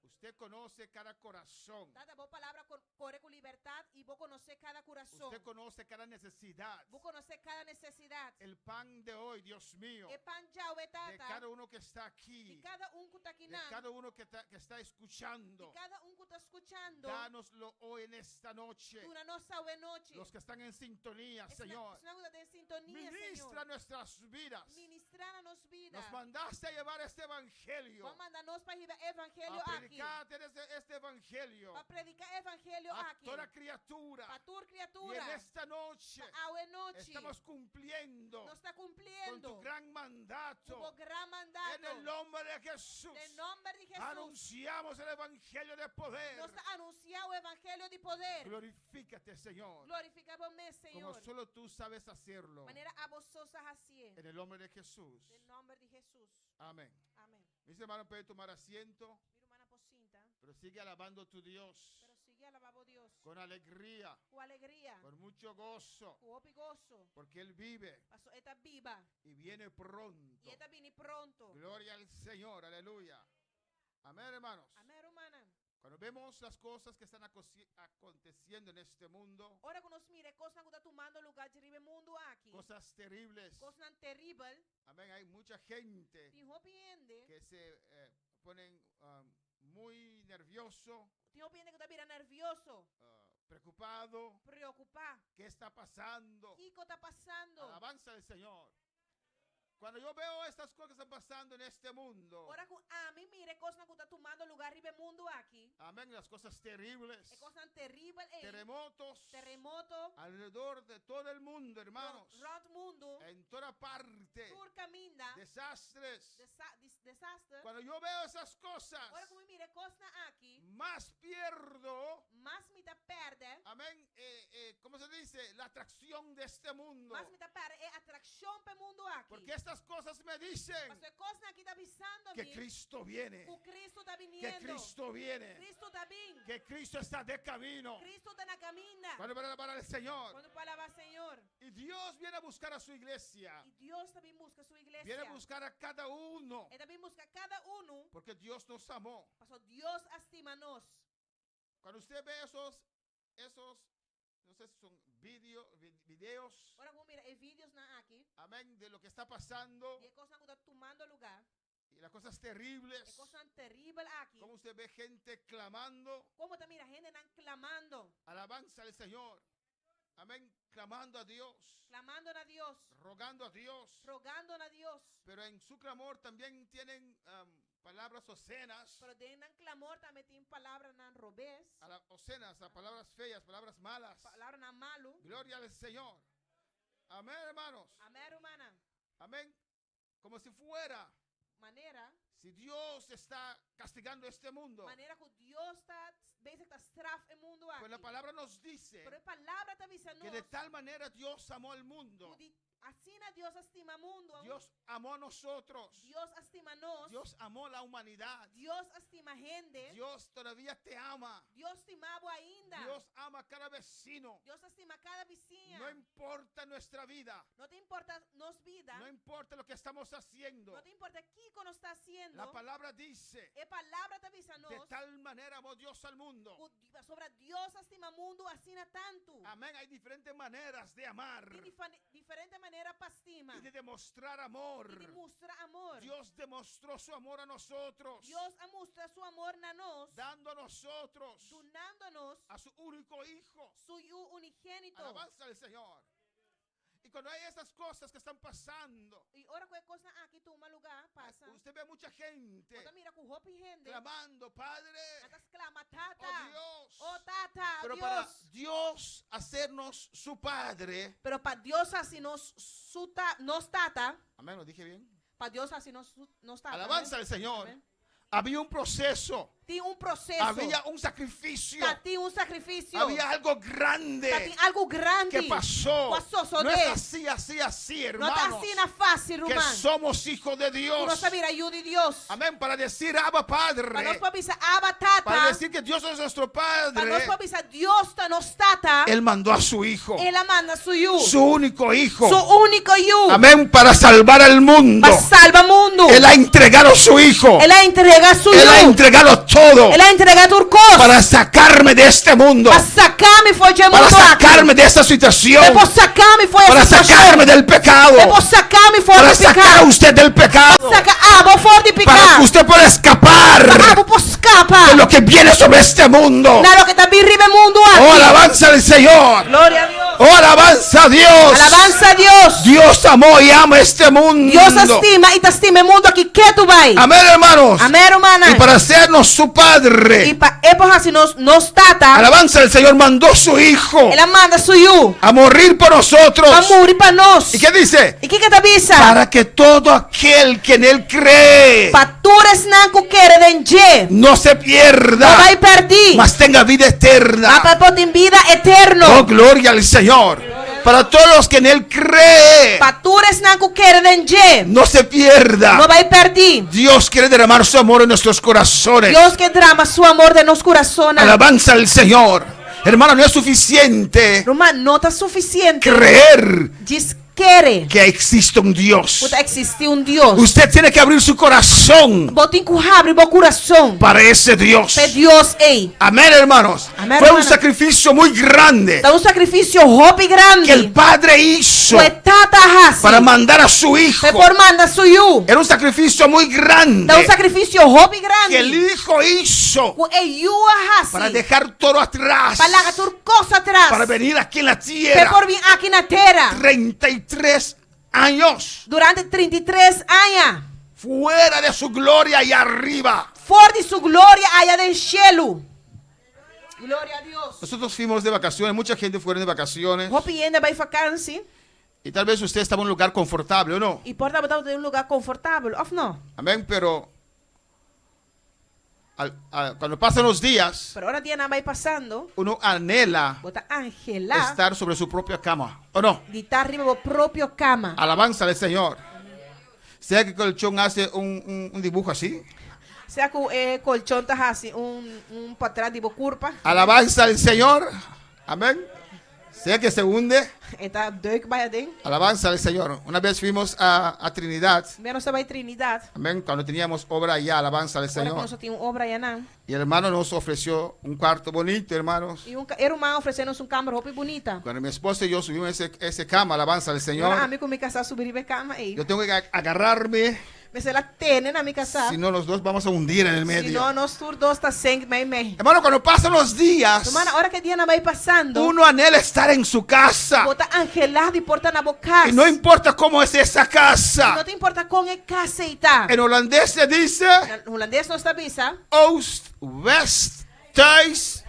Usted conoce cada corazón. Tata, bo palabra kore ku libertat i bo konosé kada kurason. Usted conoce cada necesidad. Bo konosé kada nesesidat. El pan de hoy, Dios mío. E pan djawe, De Tata. cada uno que está aquí. Di kada un ku ta De akinan. cada uno que ta, que está escuchando. Di kada un ku ta skuchando. Dánoslo hoy en esta noche. Duna nos awe nochi. Los que están en sintonía, Esnan, Señor. esnan ku ta den sintonia, Ministra Señor. nuestras vidas. Ministrá na nos bida. Nos mandaste a llevar este evangelio. Bo a manda nos pa hiba e evangelio A aki. predicar este, este evangelio. Pa prediká e evangelio A aki. toda criatura. Pa tur Y kriatura. en esta noche Pa awe nochi. estamos cumpliendo Nos ta con kumpliendo tu gran ku mandato. bo gran mandato. En el nombre de Jesús. Den nòmber di Hesus. Anunciamos el evangelio de poder. Nos ta anunsiá e evangelio di poder. Glorifícate, Señor. Glorifiká bo mes, Como Señor. solo tú sabes hacerlo. Manera abo so sa hasié. En el nombre de Jesús. Den nòmber di Hesus. Amén. Amèn. Mis hermanos, pueden tomar asiento, Mi rumannan por sinta. pero sigue alabando a tu Dios Pero sigui alabá bo Dios. con alegría, Ku alegria. con mucho gozo, Ku hopi goso. porque Él vive Paso e ta biba. y viene pronto. I e ta bini pronto. Gloria al Señor, aleluya. Amén, hermanos. Amèn, rumannan. Cuando vemos las cosas que están aconteciendo en este mundo, Ora ku nos mira e kosnan ku ta tumando lugá riba e mundu aki. cosas terribles. Kosnan teribel. Amén, hay mucha gente Tin hopi hende. que se eh, ponen um, muy nervioso, Tin hopi hende ku ta bira nèrvioso. preocupado. Preokupá. ¿Qué está pasando? Kiko ta pasando? Alabanza al Señor. Cuando yo veo estas cosas que están pasando en este mundo, Ora ku ami mira e kosnan ku ta tumando lugá riba e mundu aki. amén, las cosas terribles, E kosnan teribel ei. terremotos, Teremoto. alrededor de todo el mundo, hermanos, Rònt mundu. en toda parte, Tur kaminda. desastres. Desa, dis, desaster. Cuando yo veo esas cosas, Ora ku mi mira e kosnan aki. más pierdo, Mas mi ta pèrdè. amén, eh, eh, ¿cómo se dice? La atracción de este mundo. Mas mi ta pèrdè e atrakshon pa e mundu aki. Porque estas cosas me dicen Paso e kosnan aki ta bisando que mi Cristo viene, ku Cristo ta que biniendo. Cristo viene, Cristo ta bin. que Cristo está de camino. Cristo ta na kaminda. Cuando para alabar al Señor. Kuantu por alabá Señor. Y Dios viene a buscar a su iglesia. I Dios ta bin buska su iglesia. Viene a buscar a cada uno. E ta bin buska kada unu. Porque Dios nos amó. Paso Dios a stima nos. Cuando usted ve esos, esos, no sé si son video, videos, Ora ku bo mira e videosnan aki. amén, de lo que está pasando Di e kosnan ku ta tumando lugá. y las cosas terribles. E kosnan teribel aki. Como usted ve gente clamando, Kon bo ta mira hendenan klamando. alabanza al Señor. Amén, clamando a Dios, Klamando na Dios. rogando a Dios. Rogando na Dios. Pero en su clamor también tienen palabras obscenas. Pero den nan klamor tambe tin palabranan robes. A la, obscenas, a palabras feas, palabras malas. Palabranan malu. Gloria al Señor. Amén, hermanos. Amèn, rumannan. Amén. Como si fuera, Manera. si Dios está castigando este mundo. Manera ku Dios ta bezig ta straf e mundu Pues la aki. palabra nos dice Pero e palabra ta bisa que de nos tal manera Dios amó al mundo. ku di asina Dios a stima mundu. Dios amó a nosotros. Dios a stima nos. Dios amó la humanidad. Dios a stima hende. Dios todavía te ama. Dios stima bo ainda. Dios ama a cada vecino. Dios ta stima kada bisiña. No importa nuestra vida. No ta importá nos bida. No importa lo que estamos haciendo. No ta importá kiko nos ta hasiendo. La palabra dice, E palabra ta bisa de nos. tal manera amó Dios al mundo. Ku pasobra Dios a stima mundu asina tantu. Amén. Hay diferentes maneras de amar Tin diferente manera pa stima. y de demostrar amor. I di mustra amor. Dios demostró su amor a nosotros, Dios a mustra su amor na nos. dando a nosotros Dunando nos a su único hijo. su yu unigénito. Alabanza al Señor. Y cuando hay esas cosas que están pasando, I ora ku e kosnan aki tuma lugá, pasa. usted ve mucha gente Bo ta mira ku hopi hende. clamando, Padre, Nan ta sklama, Tata. oh Dios. Oh Tata, Pero Dios. para Dios hacernos su Padre. Pero pa Dios hasi nos su ta, nos Tata. Amén, lo dije bien. Pa Dios hasi nos su, nos Tata. Alabanza al Señor. Amén. Había un proceso. Tin un proseso. Había un sacrificio. Tatin un sakrifisio. Había algo grande Tatin algu grandi que pasó. ku a sosodé. No es así, así, así, No ta hermanos. asina fásil, Que ruman. somos hijos de Ku nos Dios. a bira yu di Dios. Amén. Para decir, Abba Pa nos Padre. por bisa Abba Tata. Para decir que Dios es nuestro Pa nos Padre. por bisa Dios ta nos Tata. Él mandó a su Hijo. El a manda su yu. Su único Hijo. Su úniko yu. Amén. Para salvar al mundo. Pa salba mundu. Él ha entregado a su Hijo. El a entregá su Él ha yu. entregado todo El a entregá tur kos. para sacarme de este mundo. Pa saka mi for di e Para mundu aki. sacarme de esta situación. Pa por saka mi for di Para e situashon. sacarme del pecado. Pa por saka mi for Para di sacar a piká. usted del pecado. Saka abo for di Para piká. que usted pueda escapar Pa abo por skapa. de lo que viene sobre este mundo. Na loke ta bin riba e mundu Oh, aki. alabanza al Señor. Gloria a Dios. Oh, alabanza a Dios. Alabansa na Dios. Dios amó y ama este mundo. Dios a stima i ta stima e mundu aki ketu bai. Amén, hermanos. Amèn, rumannan. Y para hacernos su padre. I pa e por hasi nos nos tata. Alabanza al Señor mandó su hijo El a manda su yu. a morir por nosotros. Pa muri pa nos. ¿Y qué dice? I kiko e ta bisa? Para que todo aquel que en él cree Pa tur esnan ku kere den dje. no se pierda, No bai pèrdí. mas tenga vida eterna. Ma pa por tin bida eterno. Oh, gloria al Señor. Para todos los que en él cree Pa tur esnan ku kere den dje. no se pierda. No bai pèrdí. Dios quiere derramar su amor en nuestros corazones. Dios ke drama su amor den nos kurason. Alabanza al Señor. Hermano, no es suficiente Ruman, no ta sufisiente. creer Djis kere. que existe un Dios. Ku ta eksistí un Dios. Usted tiene que abrir su corazón Bo tin ku habri bo kurason. para ese Dios. Pa e Dios ei. Amén, hermanos. Amén, Fue un hermano. sacrificio muy grande Ta un sakrifisio hopi que grandi. el Padre hizo Ku e tata a hasi. para mandar a su hijo. Pa e por manda su yu. Era un sacrificio muy grande Ta un sakrifisio hopi que el grandi. Hijo hizo Ku e yu a hasi. para dejar todo atrás, Pa laga tur kos atras. para venir aquí en la Pa e tierra. por bin aki na tera. 33 años Durante 33 aña. fuera de su gloria y arriba. For di su gloria aya den shelu. Gloria a Dios. Nosotros fuimos de vacaciones, mucha gente fueron de vacaciones. Hopi hende a bai vakansi. Y tal vez usted estaba en un lugar confortable o no. I por ta bo tabata den un lugá konfortabel, òf no? Amén, pero al, al, cuando pasan los días, Pero ora dianan bai pasando, uno anhela bo ta anhelá estar sobre su propia cama, ¿o no? di ta riba bo propio kama. Alabanza al Señor. Sea que el colchón hace un, un, un dibujo así. Sea ku e kolchon ta hasi un un patrat di bo kurpa. Alabanza al Señor. Amén. Sea que se hunde. E ta duik bai aden. Alabanza al Señor. Una vez fuimos a, a Trinidad. Un bia nos a bai Trinidad. Amén. Cuando teníamos obra allá, alabanza al Ora ku Señor. nos tin un obra ayanan. Y el hermano nos ofreció un cuarto bonito, hermanos. I un e ruman a ofresé nos un kamber hopi bunita. Cuando mi esposa y yo subimos ese, ese cama, alabanza al Señor. Ora ami ku mi kasá subi riba e kama ei. Yo tengo que agarrarme. Mester a tene na mi kasá. Si no, los dos vamos a hundir en el Si medio. no, nos tur dos ta senk mei mei. Hermano, cuando pasan los días, Ruman, ora ku e dianan bai pasando, uno anhela estar en su casa. bo ta anhelá di por ta na bo kas. Y no importa cómo es esa casa. No ta importá kon e kas ei ta. En holandés se dice Na hulandes nos ta bisa. Oost, West, Thuis,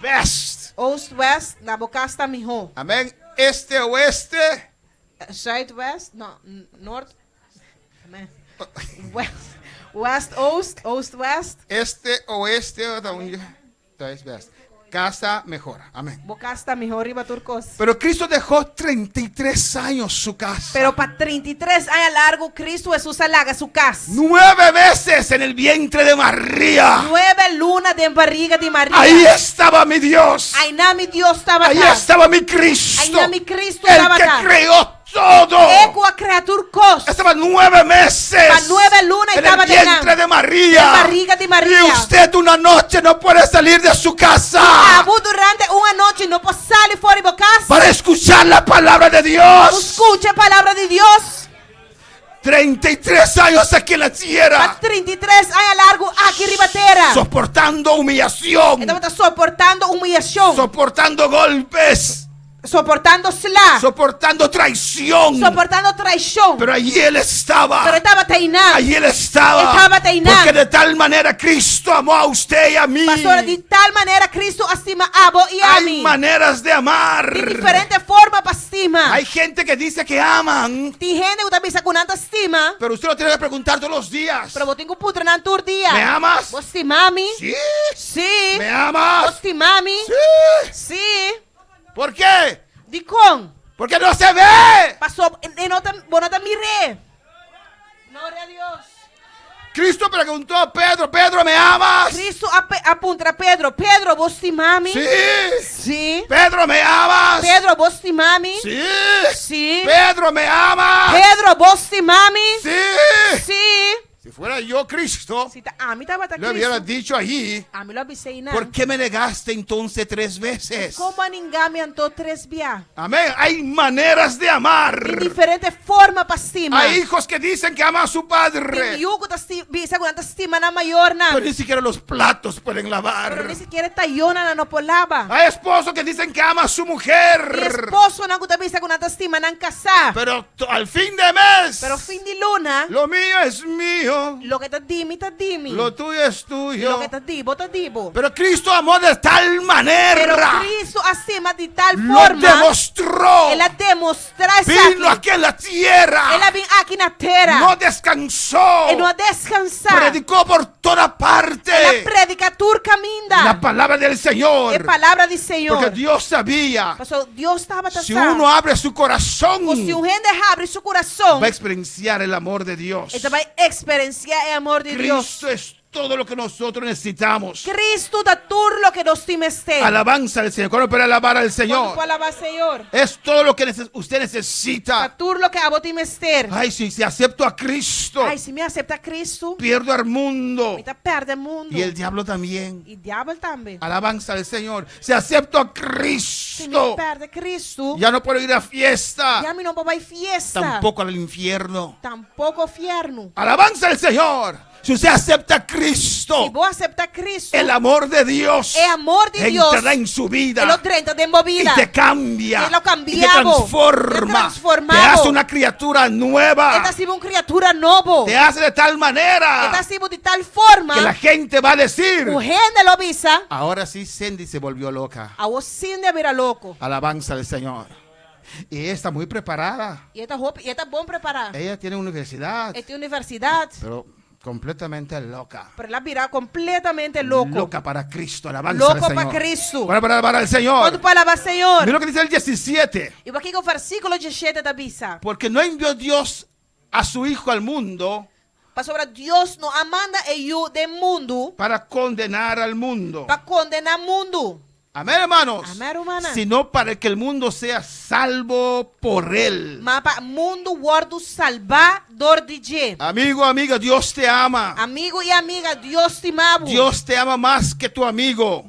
West. Oost, West, na bo kas ta mihó. Amén. Este, oeste. Zuid, West, no, Noord. Amén. West, West, Oost, Oost, West. Este, oeste, Thuis, West. Casa mejor. Amén. Bo kas ta mihó riba tur kos. Pero Cristo dejó 33 años su casa. Pero pa 33 aña largu Cristo Hesus a laga su kas. Nueve veces en el vientre de María. Nuebe luna den barriga di Maria. Ahí estaba mi Dios. Einan mi Dios tabata. Ahí estaba mi Cristo. Einan mi Cristo El tabata. que creó todo. E ku a krea tur kos. Estaba nueve meses. Pa nuebe luna en el tabata vientre de María. Den barriga di Maria. Y usted una noche no puede salir de su casa. Abo durante un anochi no por sali for di bo kas. Para escuchar la palabra de Dios. Skucha e palabra di Dios. 33 años aquí en la tierra. Pa 33 aña largu aki riba tera. Soportando humillación. E tabata soportando humiliashon. Soportando golpes. Soportando sla. Soportando traición. Soportando traishon. Pero allí él estaba. Pero e tabata einan. Allí él estaba. E tabata einan. Porque de tal manera Cristo amó a usted y a mí. Pasobra di tal manera Cristo a stima abo i Hay ami. maneras de amar. Tin diferente forma pa stima. Hay gente que dice que aman, Tin hende ku ta bisa ku nan ta stima, pero usted lo tiene que preguntar todos los días. pero bo tin ku puntra nan tur dia. ¿Me amas? Bo stima mi? Sí. Sí. ¿Me amas? Bo stima mi? Sí. Sí. ¿Por qué? Dikon? Porque no se ve. Paso, e no ta, bo no ta mir'é. Gloria a Dios. Cristo preguntó a Pedro, Pedro, ¿me amas? Cristo a, pe- a puntra Pedro, Pedro, bo stima mi? Sí. Sí. Pedro, ¿me amas? Pedro, bo stima mi? Sí. Sí. Pedro, ¿me amas? Pedro, bo stima mi? Sí. Sí. Si fuera yo Cristo, Si ta ami tabata le hubiera Cristo, dicho allí, ami lo a bis'é einan. ¿por qué me negaste entonces tres veces? Kon bo a ninga mi anto tres bia? Amén. Hay maneras de amar. Tin diferente forma pa stima. Hay hijos que dicen que aman a su padre. Tin yu ku ta bisa ku nan ta stima nan mayornan. Pero ni siquiera los platos pueden lavar. Pero ni sikiera e tayonan nan no por laba. Hay esposos que dicen que aman a su mujer. Tin esposonan ku ta bisa ku nan ta stima nan kasá. Pero al fin de mes. Pero fin di luna. Lo mío es mío. Loke ta di mi ta di mi. Lo tuyo es tuyo. Loke ta di bo ta di bo. Pero Cristo amó de tal manera. Pero Cristo a stima di tal Lo forma. demostró. El a demostrá esaki. Vino aquí en la tierra. El a bin aki na tera. No descansó. E no a deskansá. Predicó por toda parte. El a prediká tur kaminda. La palabra del Señor. E palabra di Señor. Porque Dios sabía. Pasobra Dios tabata Si sa. uno abre su corazón. Ku si un hende habri su kurason. Va a experienciar el amor de Dios. E ta bai eksperensiá e amor di Dios. Cristo es todo lo que nosotros necesitamos. Cristo ta tur loke nos tin mester. Alabanza al Señor. ¿Cuándo puede alabar al Señor? Kuantu por alabá Señor? Es todo lo que usted necesita. Ta tur loke abo tin mester. Ay, si, si acepto a Cristo. Ay, si mi aseptá Cristo. Pierdo al mundo. Mi ta pèrdè mundu. Y el diablo también. I diabel tambe. Alabanza al Señor. Si acepto a Cristo. Si mi pèrdè Cristo. Ya no puedo ir a fiesta. Ya mi no por bai fiesta. Tampoco al infierno. Tampoko fièrnu. Alabanza al Señor. Si usted acepta a Cristo, Si bo aseptá Cristo, el amor de Dios e amor di Dios entrará en su vida e lo drenta den bo y bida. te cambia, E lo y te kambia bo, transforma, e transformá te hace bo. una criatura nueva, E ta hasi bo un kriatura nobo. te hace de tal manera E ta hasi bo di tal forma que la gente va a decir, ku hende lo bisa, Ahora sí Cindy se volvió loca. Awor Cindy a bira loko. Alabanza al Señor. Y ella está muy preparada. I e ta hopi, i e ta bon prepará. Ella tiene universidad. E tin universidat. Pero completamente loca. Pero el a bira completamente loco. Loca para Cristo, alabanza Loco al Señor. pa Cristo. Para, para alabar al Señor. Cuanto pa alabá Señor. Mira lo que dice el 17. I wak kiko versículo 17 ta bisa. Porque no envió Dios a su Hijo al mundo. Pasobra Dios no a manda e Yu den mundu. Para condenar al mundo. Pa kondená mundu. Amén, hermanos. Amén, rumannan. Sino para que el mundo sea salvo por él. Ma pa mundu wòrdu salbá dor di dje. Amigo, amiga, Dios te ama. Amigu i amiga, Dios stima bo. Dios te ama más que tu amigo.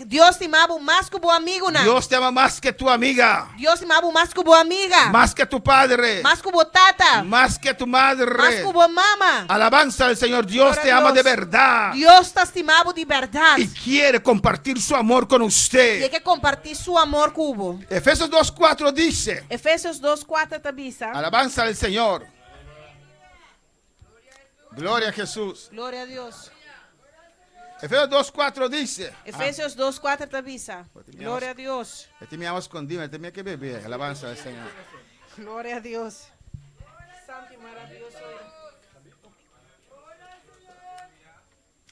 Dios stima bo mas ku bo amigunan. Dios te ama más que tu amiga. Dios stima bo mas ku bo amiga. Más que tu padre. Mas ku bo tata. Más que tu madre. Mas ku bo mama. Alabanza al Señor. Dios Gloria te a ama de Dios. verdad. Dios ta stima bo di bèrdat. Y quiere compartir su amor con usted. I e ke kompartí su amor ku bo. Efesios 2.4 dice. Efesios 2.4 ta bisa. Alabanza al Señor. Gloria a Jesús. Gloria a Dios. Efesios 2.4 dice. Efesios 2.4 ta bisa. Gloria a Dios. Este mi agua escondida, este mi que bebe. Alabanza al Señor. Gloria a Dios. Santo y maravilloso eres.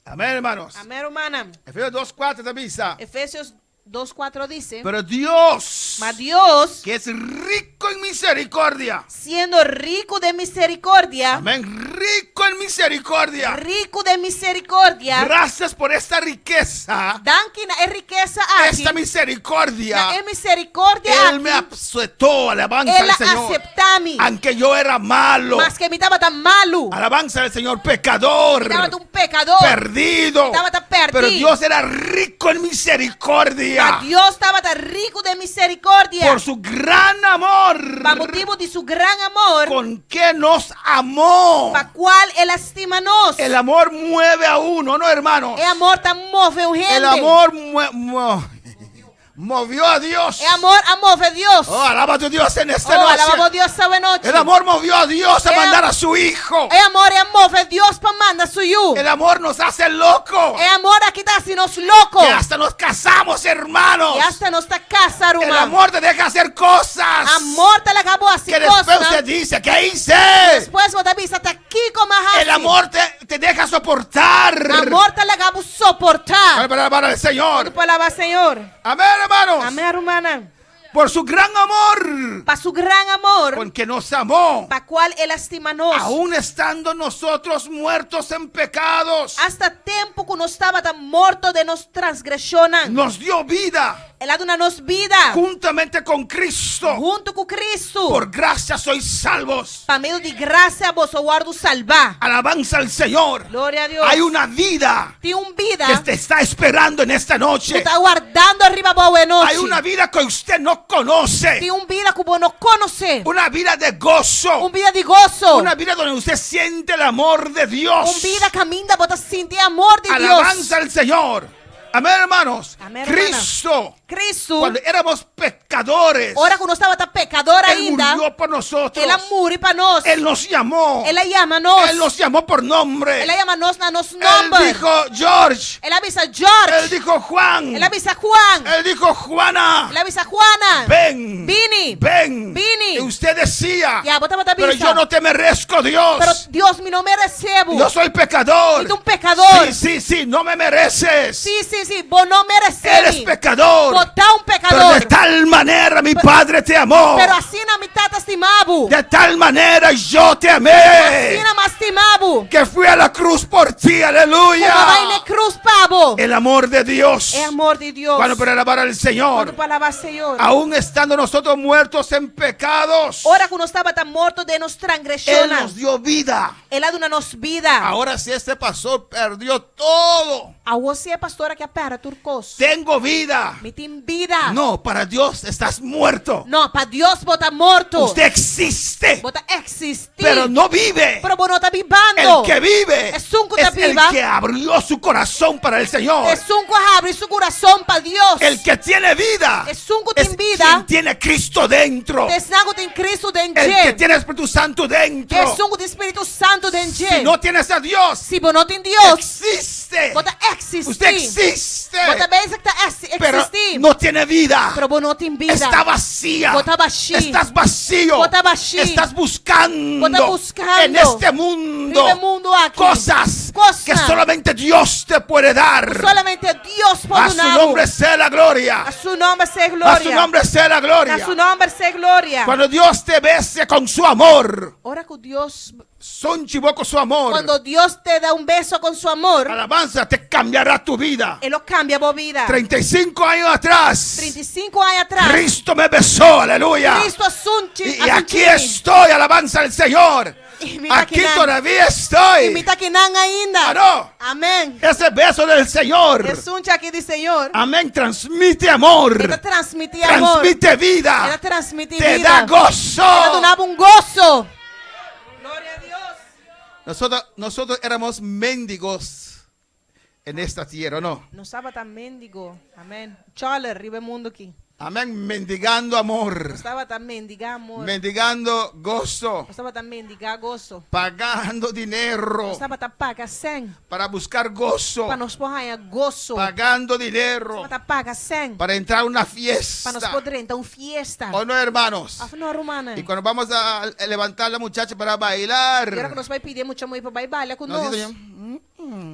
Amén, hermanos. Amén, rumannan. Efesios 2.4 ta bisa. Efesios 2.4 dice. Pero Dios, Ma Dios, que es rico en misericordia. Siendo rico de misericordia. Amén, rico en misericordia. Rico de misericordia. Gracias por esta riqueza. Danki na e rikesa aki. Esta misericordia. Na e misericordia Él me aki. aceptó, alabanza El al Señor. a aseptá mi. Aunque yo era malo. Maske mi tabata malu. Alabanza al Señor, pecador. Mi tabata un pecador. Perdido. Mi tabata perdí. Pero Dios era rico en misericordia. Ma Dios tabata rico den misericordia. Por su gran amor. Pa motibu di su gran amor. Con que nos amó. Pa cual el a stima nos. El amor mueve a uno, ¿no, hermanos? E amor ta move un hende. El amor Movió a Dios. E amor a move Dios. Oh, alaba a tu Dios en esta Oh, noche. alabá bo Dios awe nochi. El amor movió a Dios a El- mandar a su hijo. E amor a move Dios pa manda su yu. El amor nos hace loco. E amor aki ta hasi nos loko. Que hasta nos casamos, hermanos. I asta nos ta kasa, El ruman. amor te deja hacer cosas. Amor ta laga bo hasi Que después kosnan. usted dice, ¿qué hice? Despues bo ta bisa ta kiko m'a hasi. El amor te, te deja soportar. Amor ta laga bo soportá. Para alabar al Señor. Pa alabá Señor. Amén, hermanos. Amén, rumannan. Por su gran amor. Pa su gran amor. Con que nos amó. Pa kual el a stima nos. Aún estando nosotros muertos en pecados. Asta tempu ku nos tabata morto den nos transgreshonnan. Nos dio vida. El a duna nos bida. Juntamente con Cristo. Huntu ku Cristo. Por gracia sois salvos. Pa medio di grasia boso a wòrdu salbá. Alabanza al Señor. Gloria a Dios. Hay una vida. Tin un bida. Que te está esperando en esta noche. Ku ta wardando riba bo awe nochi. Hay una vida que usted no conoce. Tin un bida ku bo no konosé. Una vida de gozo. Un bida di goso. Una vida donde usted siente el amor de Dios. Un bida kaminda bo ta sinti e amor di Dios. Alabanza al Señor. Amén, hermanos. Amén, hermana. Cristo. Cristo. Cuando éramos pecadores. Ora ku nos tabata pekador Él ainda. murió por nosotros. El a muri pa nos. Él nos llamó. El a yama nos. Él nos llamó por nombre. El a yama nos na nos Él nòmber. dijo George. El a bisa George. Él dijo Juan. El a bisa Juan. Él dijo Juana. El a bisa Juana. Ven. Bini. Ven. Bini. Y usted decía. I abo tabata Pero bisa. yo no te merezco, Dios. Pero Dios, mi no meresé bo. Yo soy pecador. Mi ta un pekador. Sí, sí, sí, no me mereces. Sí, sí, sí, bo no meresé Eres mi. pecador. Bo ta un Pero de pekador. tal manera mi Padre te amó. Pero asina mi Tata stima bo. De tal manera yo te amé. Asina m'a stima bo. Que fui a la cruz por ti, aleluya. Ku m'a bai na krus pa bo. El amor de Dios. E amor di Dios. Cuando para alabar al Señor. Kuantu pa alabá Señor. Aún estando nosotros muertos en pecados. Ora ku nos tabata morto den nos Él transgreshonnan. nos dio vida. El a duna nos bida. Ahora si este pastor perdió todo. Awor si e pastor aki a pèrdè tur kos. Tengo vida. Mi tin bida. No, para Dios estás muerto. No, pa Dios bo ta morto. Usted existe. Bo ta eksistí. Pero no vive. Pero bo no ta bibando. El que vive Esun ku ta es el biba. que abrió su corazón para el Señor. Esun ku a habri su kurason pa Dios. El que tiene vida. Esun ku tin Es bida. quien tiene a Cristo dentro. Ta esnan ku tin Cristo den El que dje. tiene Espíritu Santo dentro. Esun ku tin Spiritu Santu den dje. Si no tienes a Dios, Si bo no tin Dios, existe. bo ta eksistí. Usted existe. Bo ta bezig ta Pero eksistí. no tiene vida. Pero bo no tin bida. Está vacía. Bo ta bashí. Estás vacío. Bo ta bashí. Estás buscando. Bo ta buskando. En este mundo. Riba e mundu aki. Cosas Kosnan. que solamente Dios te puede dar. Solamente Dios por A su nombre sea la gloria. A su nòmber sea gloria. A su nombre sea la gloria. A su nòmber sea gloria. Cuando Dios te bese con su amor. Ora ku Dios Sunchi bo ku su amor. Cuando Dios te da un beso con su amor. Alabanza te cambiará tu vida. E lo kambia bo bida. 35 años atrás. 35 aña atras. Cristo me besó, aleluya. Cristo a sunchi. Y aquí estoy, alabanza al Señor. Aquí todavía estoy. I mi ta akinan ainda. Ah, no. Amèn. Ese beso del Señor. E sunchi aki di Señor. Amén. Transmite amor. E ta transmití amor. Transmite vida. E ta transmití Te bida. da gozo. E ta duna bo un goso. Gloria a Dios. Nosotros, nosotros éramos mendigos en esta tierra, ¿no? Nos tabata mendigo. Amèn. Chòler riba e mundu aki. Amén. Mendigando amor. Nos tabata mendigá amor. Mendigando gozo. Nos tabata mendigá goso. Pagando dinero. Nos tabata paga sèn. Para buscar gozo. Pa nos por haña goso. Pagando dinero. Nos tabata paga sèn. Para entrar a una fiesta. Pa nos por drenta un fiesta. ¿O no, hermanos? Òf no, rumannan. Y cuando vamos a levantar a la muchacha para bailar. I ora ku nos bai pidi e mucha muhé pa bai baila ku Nos nos. dice,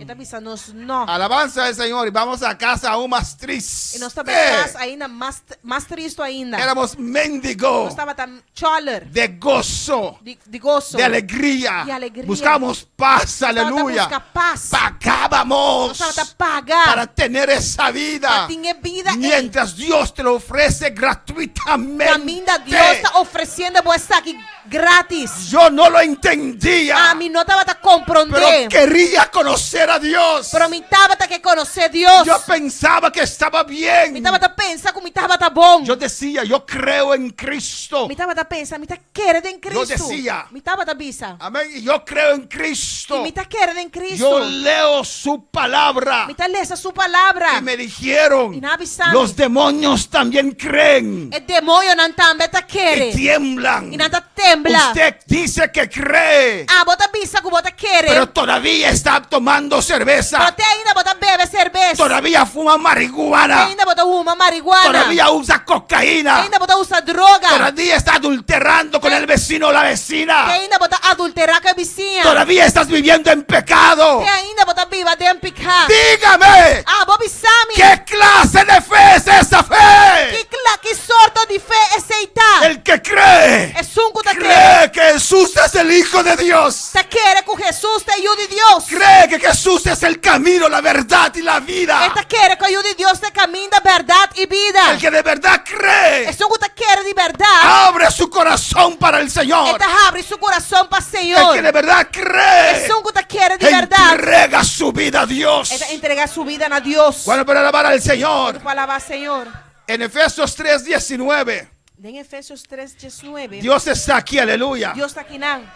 E ta bisa nos no. Alabanza al Señor y vamos a casa aún más triste. I nos ta bai kas ainda mas mas tristu ainda. Éramos mendigo. Nos tabata chòler. De gozo. Di, di goso. De alegría. Di alegria. Buscamos paz, aleluya. Nos tabata buska pas. Pagábamos. Nos tabata paga. Para tener esa vida. Pa tin e bida ei. Mientras Dios te lo ofrece gratuitamente. Kaminda Dios ta ofresiendo bo esaki gratis. Yo no lo entendía. Ami no tabata komprondé. Pero quería conocer. conocer a Dios. Pero mi tabata ke konosé Dios. Yo pensaba que estaba bien. Mi tabata pensa ku mi tabata bon. Yo decía, yo creo en Cristo. Mi tabata pensa, mi ta kere den Yo Kristu. decía. Mi tabata bisa. Amén. Y yo creo en Cristo. I mi ta kere den Kristu. Yo leo su palabra. Mi ta lesa su palabra. Y me dijeron, I nan a bisa mi. los demonios también creen E demoñonan tambe ta kere. y tiemblan. I nan ta tembla. Usted dice que cree, Abo ta bisa ku bo ta kere. pero todavía está tomando cerveza. Pero te ainda bo ta bebe serbes. Todavía fuma marihuana. Te ainda bo ta huma marihuana. Todavía usa cocaína. Te ainda bo ta usa droga. Todavía está adulterando con el vecino o la vecina. Te ainda bo ta adulterá ku e bisiña. Todavía estás viviendo en pecado. Te ainda bo ta biba den piká. Dígame. Abo bisa mi. ¿Qué clase de fe es esa fe? Ki kla ki sorto di fe esei ta? El que cree. Esun ku ta kere. Cree que Jesús es el Hijo de Dios. Ta kere ku Hesus ta e Yu di Dios. Cree que Jesús es el camino, la verdad y la vida. E ta kere ku e Yu di Dios ta e kaminda, bèrdat i bida. El que de verdad cree. Esun ku ta kere di bèrdat. Abre su corazón para el Señor. E ta habri su kurason pa Señor. El que de verdad cree. Esun ku ta kere di bèrdat. Entrega su vida a Dios. E ta entregá su bida na Dios. Kuantu por alabar al Señor? Kuantu por alabá Señor? En Efesios 3:19. Den Efesios 3:19. Dios está aquí, aleluya. Dios ta akinan.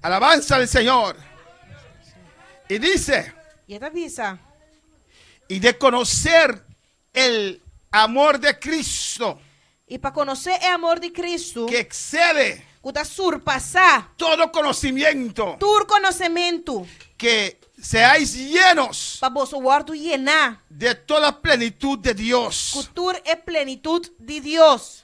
Alabanza al Señor. Y dice. I e ta bisa. Y de conocer el amor de Cristo. I pa konosé e amor di Cristo. Que excede. Ku ta surpasá. Todo conocimiento. Tur konosementu. Que seáis llenos. Pa boso wòrdu yená. De toda plenitud de Dios. Ku tur e plenitut di Dios.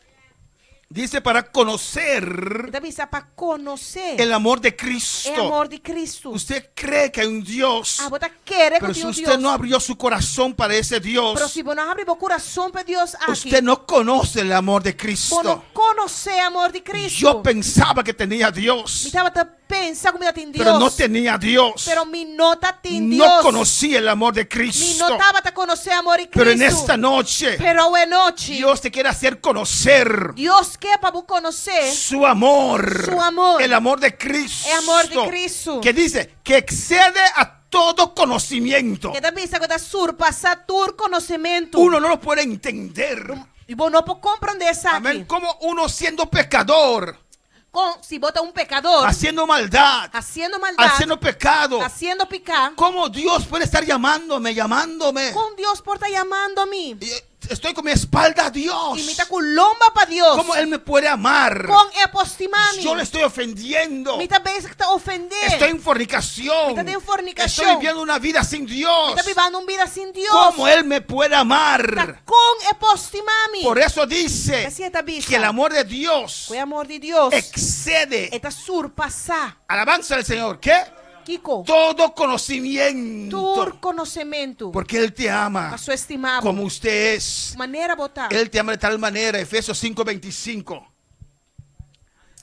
Dice para conocer. E ta bisa pa konosé. El amor de Cristo. E amor di Cristo. Usted cree que hay un Dios. Abo ta kere ku Pero tin si un usted Dios. no abrió su corazón para ese Dios. Pero si bo no habri bo kurason pa e Dios aki. Usted no conoce el amor de Cristo. Bo no konosé amor di Cristo. Yo pensaba que tenía a Dios. Mi tabata Pensa ku mi ta tin Dios. Pero no tenía a Dios. Pero mi no ta tin Dios. No conocía el amor de Cristo. Mi no tabata konosé amor di Cristo. Pero en esta noche. Pero awe nochi. Dios te quiere hacer conocer. Dios ke pa bo konosé. Su amor. Su amor. El amor de Cristo. E amor di Cristo. Que dice que excede a todo conocimiento. Ke ta bisa ku ta surpasá tur konosementu. Uno no lo puede entender. I bo no por komprondé esaki. Amén. Como uno siendo pecador. Kon si bo ta un pekador. Haciendo maldad. Hasiendo maldat. Haciendo pecado. Hasiendo piká. Cómo Dios puede estar llamándome, llamándome. Kon Dios por ta yamando mi. Y estoy con mi espalda a Dios. I mi ta ku lomba pa Dios. Cómo Él me puede amar. Kon e por stima mi. Yo le estoy ofendiendo. Mi ta bezig ta ofendé. Estoy en fornicación. Mi ta den fornikashon. Estoy viviendo una vida sin Dios. Mi ta bibando un bida sin Dios. Cómo Él me puede amar. Ta kon e por stima mi. Por eso dice P'esei e ta bisa. que el amor de Dios. Ku e amor di Dios. Excede. E ta surpasá. Alabanza al Señor. ¿Qué? Kiko? Todo conocimiento. Tur konosementu. Porque Él te ama. Paso e stima bo. Como usted es. Manera bo ta. Él te ama de tal manera. Efesios 5:25.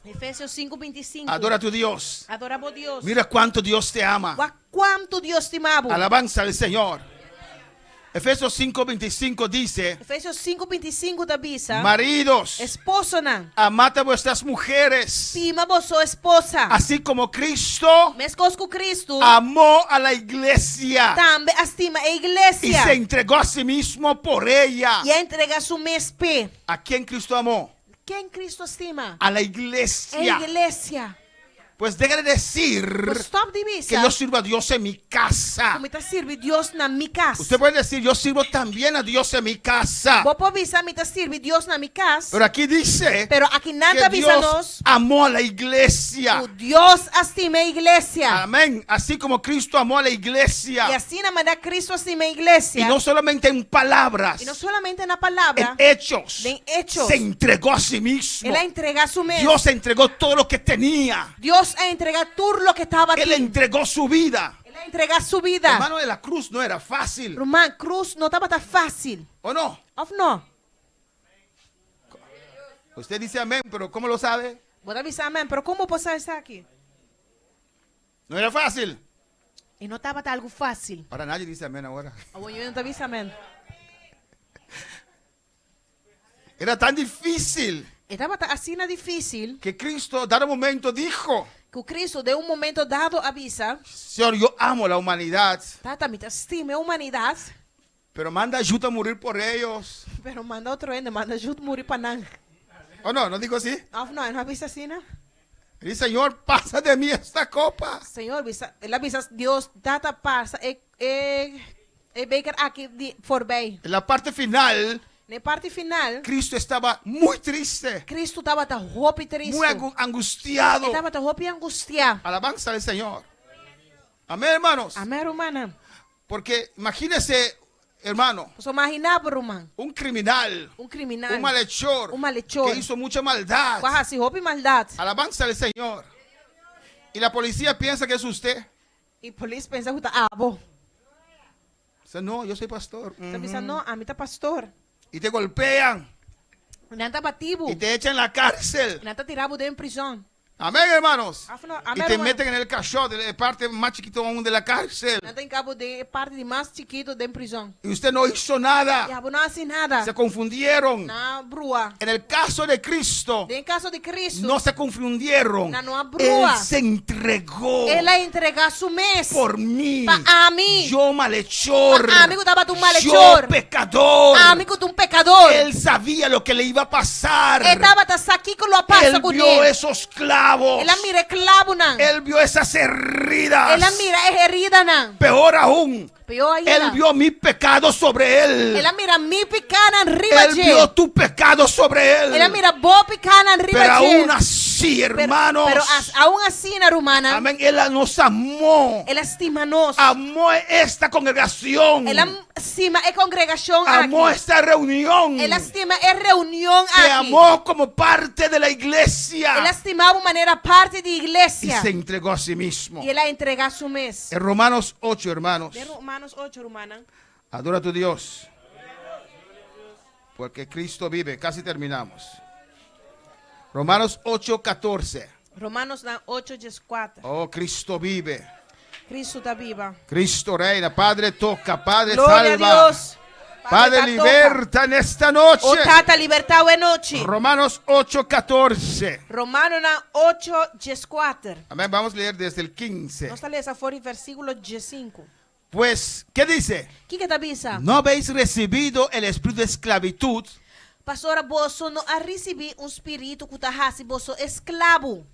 Efesios 5:25. Adora a tu Dios. Adora bo Dios. Mira cuánto Dios te ama. Wak kuantu Dios stima bo. Alabanza al Señor. Efesios 5:25 dice. Efesios 5:25 ta bisa. Maridos. Esposonan. Amad a vuestras mujeres. Stima boso esposa. Así como Cristo. Meskos ku Cristo. Amó a la iglesia. Tambe a stima e iglesia. Y se entregó a sí mismo por ella. I a entregá su mes p'e. ¿A quién Cristo amó? Ken Cristo a stima? A la iglesia. E iglesia. Pues deja de decir Pues stop di bisa. que yo sirvo a Dios en mi casa. Ku mi ta sirbi Dios na mi kas. Usted puede decir, yo sirvo también a Dios en mi casa. Bo por bisa mi ta sirbi Dios na mi kas. Pero aquí dice Pero akinan que ta bisa Dios nos amó a la iglesia. Ku Dios a stima e iglesia. Amén. Así como Cristo amó a la iglesia. I asina manera Cristo a stima e iglesia. Y no solamente en palabras. I no solamente na palabra. En hechos. Den hechos. Se entregó a sí mismo. El a entregá su mes. Dios entregó todo lo que tenía. Dios a entregá tur loke tabatin. Él entregó su vida. El a entregá su bida. Hermano, de la cruz no era fácil. Ruman, cruz no tabata fácil. ¿O no? Of no? Usted dice amén, pero ¿cómo lo sabe? Bo ta bisa amén, pero kon bo por sa esaki? No era fácil. E no tabata algu fácil. Ahora nadie dice amén ahora. Awor niun no ta bisa amén. Era tan difícil. E tabata asina difícil. Que Cristo, dado momento, dijo. Ku Kristu den un momento dado a bisa. Señor, yo amo la humanidad. Tata, mi ta stima e humanidat. Pero manda Jud a murir por ellos. Pero manda otro hende, manda Jud muri pa nan. O no, no digo así? Of no, e no a bisa asina? Di, Señor, pasa de mi esta copa. Señor, bisa, el a bisa Dios, Tata, pasa e, e, e beker aki di forbij. En la parte final. Na e parti final. Cristo estaba muy triste. Cristo tabata hopi tristu. Muy angustiado. E tabata hopi angustiá. Alabanza al Señor. Amén, hermanos. Amén, rumannan. Porque imagínese, hermano. Pasobra imaginá bo, ruman. Un criminal. Un criminal. Un malhechor. Un malhechor. Que hizo mucha maldad. Ku a hasi hopi maldat. Alabanza al Señor. Y la policía piensa que es usted. I polis pensa ku ta abo. Dice, no, yo soy pastor. Ta bisa, no, ami ta pastor. Y te golpean. I nan ta bati bo. Y te echan en la cárcel. I nan ta tira bo den prizòn. Amén, hermanos. Af no, Y amén, te ruman. meten en el cachot, en la parte más chiquito aún de la cárcel. Nan ta hinka bo den e parti di mas chikitu den prizòn. Y usted no hizo nada. I abo no a hasi nada. Se confundieron. Nan a brua. En el caso de Cristo, Den kaso di Cristo, no se confundieron. Nan no a brua. Él se entregó El a entregá su mes por mí. Pa ami. Yo malhechor. Pa ami ku tabata un malhechor. Yo pecador. Ami ku ta un pekador. Él sabía lo que le iba a pasar. E tabata sa kiko lo a pasa Él ku vio ne. esos clavos. El a mira e klabunan. Él vio esas heridas. El a mira e heridanan. Peor aún. Peor ainda. Él vio mi pecado sobre él. El a mira mi pikánan riba Él dje. vio tu pecado sobre él. El a mira bo pikánan riba Pero dje. aún así, hermanos. Pero, pero as, aún asina, rumannan. Amén. Él nos amó. El a stima nos. Amó esta congregación. El a stima e kongregashon aki. Amó esta reunión. El a stima e reunion Te aki. amó como parte de la iglesia. El a stima bo manera parti di iglesia. Y se entregó a sí mismo. I el a entregá su mes. En Romanos 8, hermanos. Den Romanos 8, rumannan. Adora a tu Dios. Porque Cristo vive. Casi terminamos. Romanos 8, 14. Romanos 8, 14. Oh, Cristo vive. Cristo ta biba. Cristo reina. Padre toca, Padre Gloria a salva. Dios. Padre, ta toka. liberta en esta noche. O Tata, libertá awe nochi. Romanos 8, 14. Romanonan 8, 14. Amén. Vamos a leer desde el 15. Nos ta lesa for di versíkulo 15. Pues, ¿qué dice? Kiko e ta bisa? No habéis recibido el espíritu de esclavitud. Pasobra boso no a risibí un spiritu ku ta hasi boso esklabo.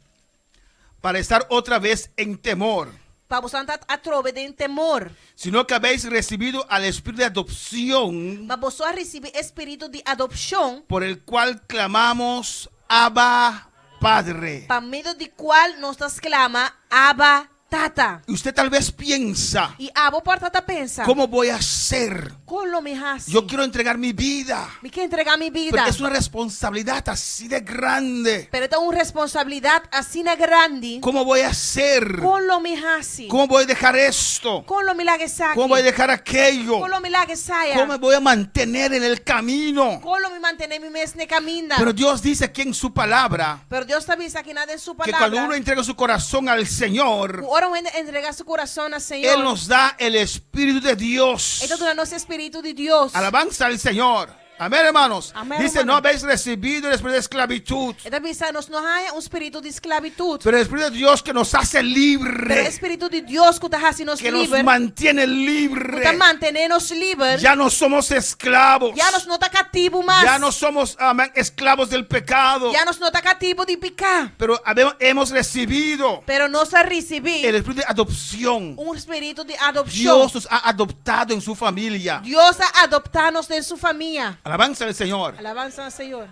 Para estar otra vez en temor. Pa boso anta atrobe den temor. Sino que habéis recibido al espíritu de adopción. Ma boso a risibí e spiritu di adopshon. Por el cual clamamos, Abba, Padre. Pa medio di cual nos ta sclama, Abba, Tata. Y usted tal vez piensa, Y abo por ta ta pensa, ¿cómo voy a hacer? Con lo mi hasi? Yo quiero entregar mi vida. Mi ke entrega mi bida. Pero es una responsabilidad así de grande. Pero ta un responsabilidad asina grandi. ¿Cómo voy a hacer? Con lo mi hasi? ¿Cómo voy a dejar esto? Con lo mi laga esaki? ¿Cómo voy a dejar aquello? Con lo mi laga esaya? ¿Cómo me voy a mantener en el camino? Con lo mi mantené mi mes na e kaminda? Pero Dios dice aquí en su palabra Pero Dios ta bisa akinan den su que palabra cuando uno entrega su corazón al Señor, ku ora un hende entregá su kurason na Señor, Él nos da el Espíritu de Dios. E ta duna nos e Spiritu di Dios. Alabanza al Señor. Amén, hermanos. Amén, Dice, hermano. no habéis recibido el espíritu de esclavitud. E ta bisa, nos no a haña un spiritu di sklabitut. Pero el Espíritu de Dios que nos hace libre. Pero e spiritu di Dios ku ta hasi nos Que nos liber. mantiene Ku libre. ta mantené nos liber. Ya no somos esclavos. Ya nos no ta katibu mas. Ya no somos, amén, esclavos del pecado. Ya nos no ta katibu di piká. Pero hemos recibido Pero nos a risibí el espíritu de adopción. un spiritu di adopshon. Dios nos ha adoptado en su familia. Dios a adoptá nos den su famia. Alabanza al Señor. Alabanza al Señor.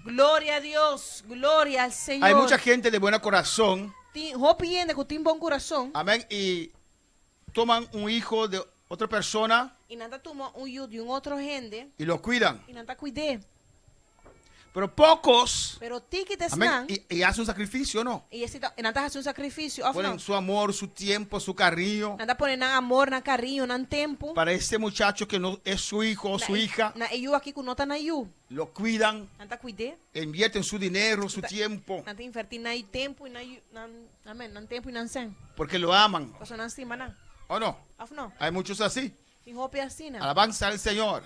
Gloria a Dios, gloria al Señor. Hay mucha gente de buen corazón. Tin hopi hende ku tin bon kurason. Amén. Y toman un hijo de otra persona. I nan ta tuma un yu di un otro hende. Y lo cuidan. I nan ta kuid'é. Pero pocos. Pero tiki ta Amén. esnan. Y, y hacen un sacrificio, ¿no? I esei ta, i nan ta hasi un sakrifisio, òf Ponen no? su amor, su tiempo, su cariño. Nan ta pone nan amor, nan kariño, nan tempu. Para este muchacho que no es su hijo o Na su e, hija. na e yu aki ku no ta nan yu. Lo cuidan. Nan ta kuid'é. Invierten su dinero, su Ta- tiempo. Nan ta invertí nan tempu i nan yu, nan, amén, nan tempu i nan sèn. Porque lo aman. Pasobra nan stima nan. ¿O no? Òf no? Hay muchos así. Tin hopi asina. Alabanza al Señor.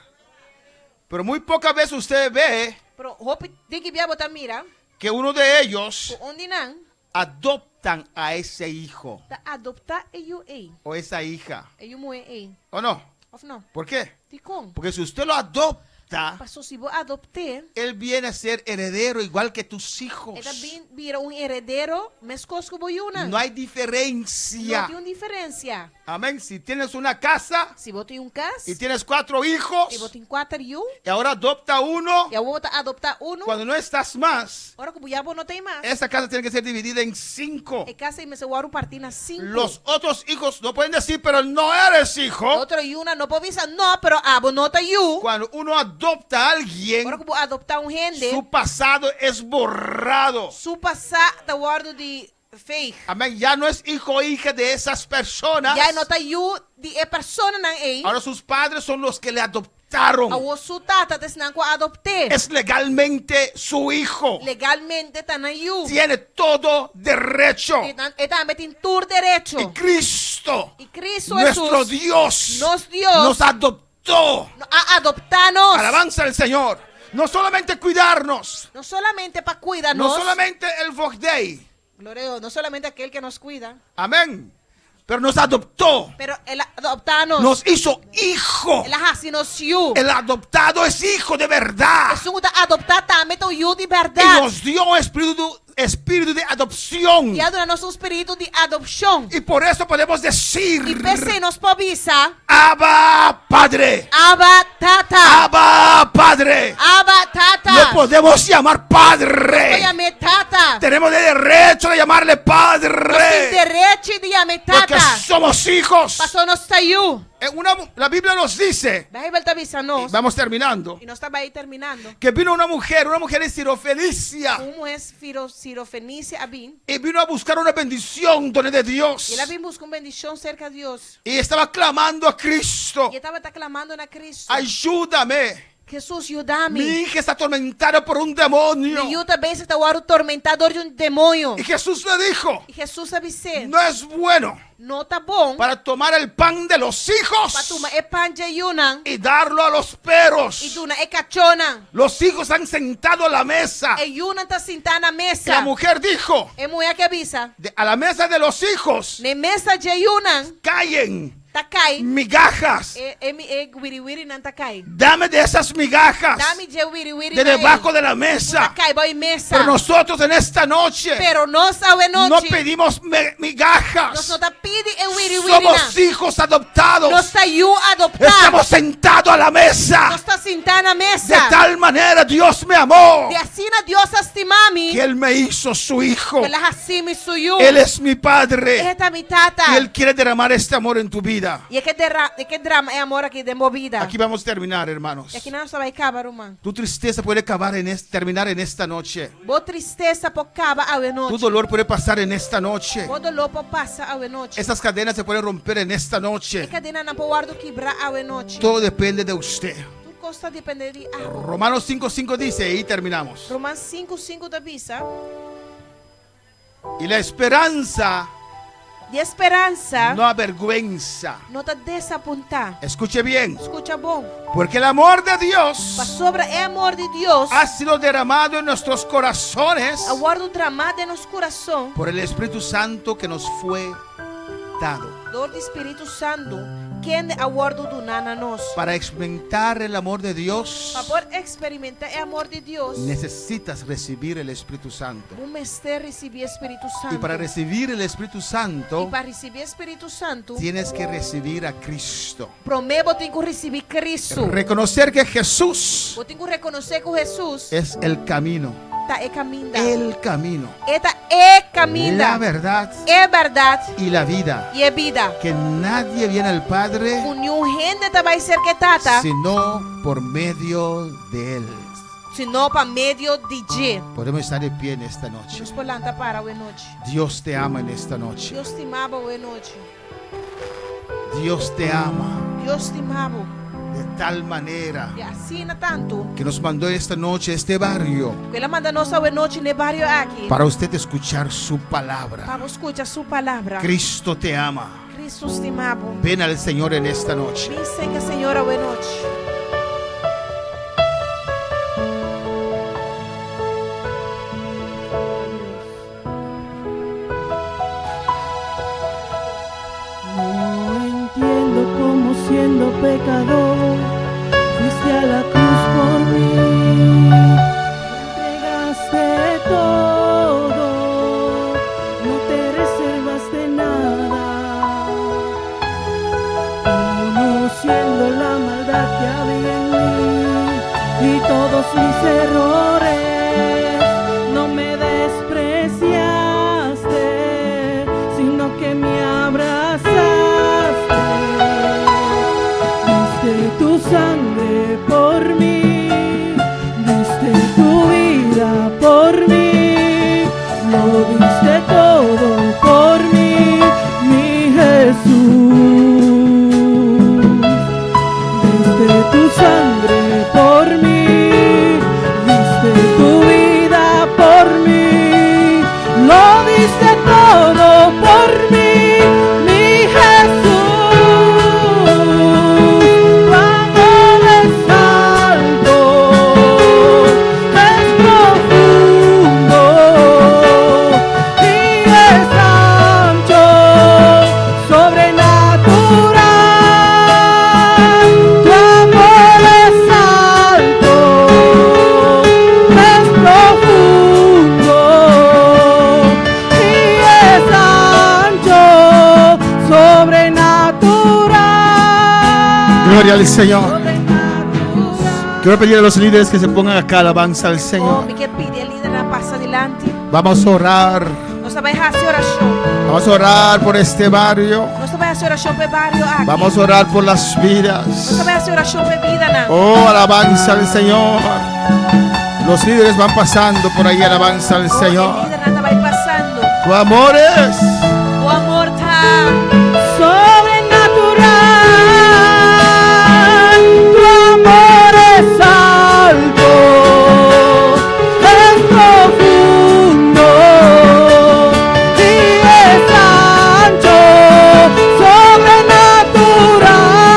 Pero muy pocas veces usted ve Pero hopi tiki bia bo ta mira que uno de ellos ku un di nan. Adoptan a ese hijo. Ta adoptá e yu ei. O esa hija. E yu muhé ei. O no? Òf no? Por qué? Dikon? Porque si usted lo adopta. Pasó si bo adopt'é. Él viene a ser heredero igual que tus hijos. E ta bin bira un heredero meskos ku bo yunan. No hay diferencia. No tin un diferensia. Amén. Si tienes una casa. Si bo tin un kas. Y tienes cuatro hijos. I bo tin kuater yu. Y ahora adopta uno. I awor bo ta adoptá unu. Cuando no estás más. Ora ku bo ya bo no t'ei mas. Esa casa tiene que ser dividida en cinco. E kas ei mester wòrdu partí na sinku. Los otros hijos no pueden decir, pero no eres hijo. E otro yunan no por bisa, no, pero abo no ta yu. Cuando uno adopta a alguien. Ora ku bo adoptá un hende. Su pasado es borrado. Su pasá ta wòrdu di Veeg. Amén. Ya no es hijo o hija de esas personas. Ya e no ta yu di e personanan ei. Ahora sus padres son los que le adoptaron. Awor su tata ta esnan ku a adopt'é. Es legalmente su hijo. Legalmente ta nan yu. Tiene todo derecho. E tambe tin tur derecho. Y Cristo. Y Cristo Jesús. Nuestro Dios. Nos Dios. Nos adoptó. No a adoptá nos. Alabanza al Señor. No solamente cuidarnos. No solamente pa cuida nos. No solamente el Voogdij. Gloria a Dios, no solamente aquel que nos cuida. Amén. Pero nos adoptó. Pero el a adoptá nos. Nos hizo hijo. El a hasi nos yu. El adoptado es hijo de verdad. Esun ku ta adoptá tambe ta un yu di bèrdat. Y nos dio un espíritu, espíritu de adopción. I a duna nos un spiritu di adopshon. Y por eso podemos decir. I p'esei nos por bisa. Abba, Padre. Abba, Tata. Abba, Padre. Abba, Tata. Lo podemos llamar Padre. Nos por llam'é Tata. Tenemos el derecho de llamarle Padre. Nos tin derecho di llam'é Tata. Porque somos hijos. Pasobra nos ta yu. En una, la Biblia nos dice. Bijbel ta bisa nos. Y vamos terminando. Y nos ta bai terminando. Que vino una mujer, una mujer de Sirofenicia. Un mujer Sirofenicia a bin. Y vino a buscar una bendición donde de Dios. Y el a bin busca un bendicion cerca Dios. Y estaba clamando a Cristo. Y e tabata clamando na Cristo. Ayúdame. Jesús, yuda mi. Mi hija está atormentada por un demonio. Mi yu ta bezig ta wòrdu tormentá dor di un demoño. Y Jesús le dijo. Y Jesús a bis'é. No es bueno. No ta bon. Para tomar el pan de los hijos. Pa tuma e pan dje yunan. Y darlo a los perros. Y duna e kachónan. Los hijos han sentado a la mesa. E yunan ta sintá na mesa. La mujer dijo. E muhé a bisa. De, a la mesa de los hijos. Na e mesa dje yunan. Caen. Ta kai. Migajas. E e mi e wiriwirinan ta kai. Dame de esas migajas. Da mi dje wiriwirinan De debajo de la mesa. Ku ta kai bou e mesa. Pero nosotros en esta noche. Pero nos awe nochi. No pedimos migajas. Nos no ta pidi e wiriwirinan. Somos hijos adoptados. Nos ta yu adoptá. Estamos sentados a la mesa. Nos ta sintá na mesa. De tal manera Dios me amó. Di asina Dios a stima mi. Que Él me hizo su hijo. Ku El a hasi mi su yu. Él es mi padre. E ta mi tata. Y Él quiere derramar este amor en tu vida. I e ke derra, e ke drama e amor aki den bo bida. Aquí vamos a terminar, hermanos. I aki nan nos ta bai kaba, ruman. Tu tristeza puede acabar en es, terminar en esta noche. Bo tristesa por kaba awe Tu nochi. dolor puede pasar en esta noche. Bo doló por pasa awe nochi. Esas cadenas se pueden romper en esta noche. E kadenanan por wòrdu kibrá awe nochi. Todo depende de usted. Tur kos ta dependé di abo. Romanos 5:5 dice, y terminamos. Roman 5:5 ta bisa. Y la esperanza Di e speransa no avergüenza. no ta desapuntá. Escuche bien. Skucha bon. Porque el amor de Dios Pasobra e amor di Dios ha sido derramado en nuestros corazones a wòrdu dramá den nos kurason por el Espíritu Santo que nos fue dado. dor di Spiritu Santu, kende a wòrdu duná na nos. Para experimentar el amor de Dios, Pa por eksperimentá e amor di Dios, necesitas recibir el Espíritu Santo. bo mester risibí e Spiritu Y para Santu. recibir el Espíritu Santo, I pa risibí e Spiritu Santu, tienes que recibir a Cristo. promé bo tin ku risibí Cristo. Reconocer que Jesús Bo tin ku rekonosé ku Hesus es el camino. ta e kaminda. El camino. E ta e kaminda. La verdad. E bèrdat. Y la vida. I e bida. Que nadie viene al Padre. Ku niun hende ta bai serka e Tata. Sino por medio de Él. Sino pa medio di dje. Podemos estar de pie en esta noche. Nos por lanta para awe nochi. Dios te ama en esta noche. Dios stima bo awe nochi. Dios te ama. Dios stima bo. De tal manera. Di asina tantu. Que nos mandó esta noche a este barrio. Ku el a manda nos awe nochi n'e bario aki. Para usted escuchar su palabra. Pa bo skucha su palabra. Cristo te ama. Cristo stima bo. Ven al Señor en esta noche. Bin serka Señor awe nochi. Siendo pecador, fuiste a la cruz por mí. Entregaste todo, no te reservaste nada. Conociendo la maldad que había en mí y todos mis errores, no me despreciaste, sino que me abrazaste. Diste tu sangre por mí, diste tu vida por mí, lo diste todo por mí, mi Jesús. Diste tu sangre por mí, diste tu vida por mí, lo diste todo por mí, mi Jesús. Tu amor es alto, es profundo y es ancho, sobrenatural. Tu amor es alto, es profundo y es ancho, sobrenatural. Gloria al Señor. Quiero pedir a los líderes que se pongan acá, alabanza al Oh, Señor. mi ke pidi e lidernan pasa dilanti. Vamos a orar. Nos ta bai hasi orashon. Vamos a orar por este barrio. Nos ta bai hasi orashon pa e bario aki. Vamos a orar por las vidas. Nos ta bai hasi orashon pa e bidanan. Oh, alabanza al Señor. Los líderes van pasando por ahí, alabanza al Oh, Señor. e lidernan ta bai pasando. Tu amor es Bo amor ta Sobrenatural. Tu amor es alto, es profundo y es ancho,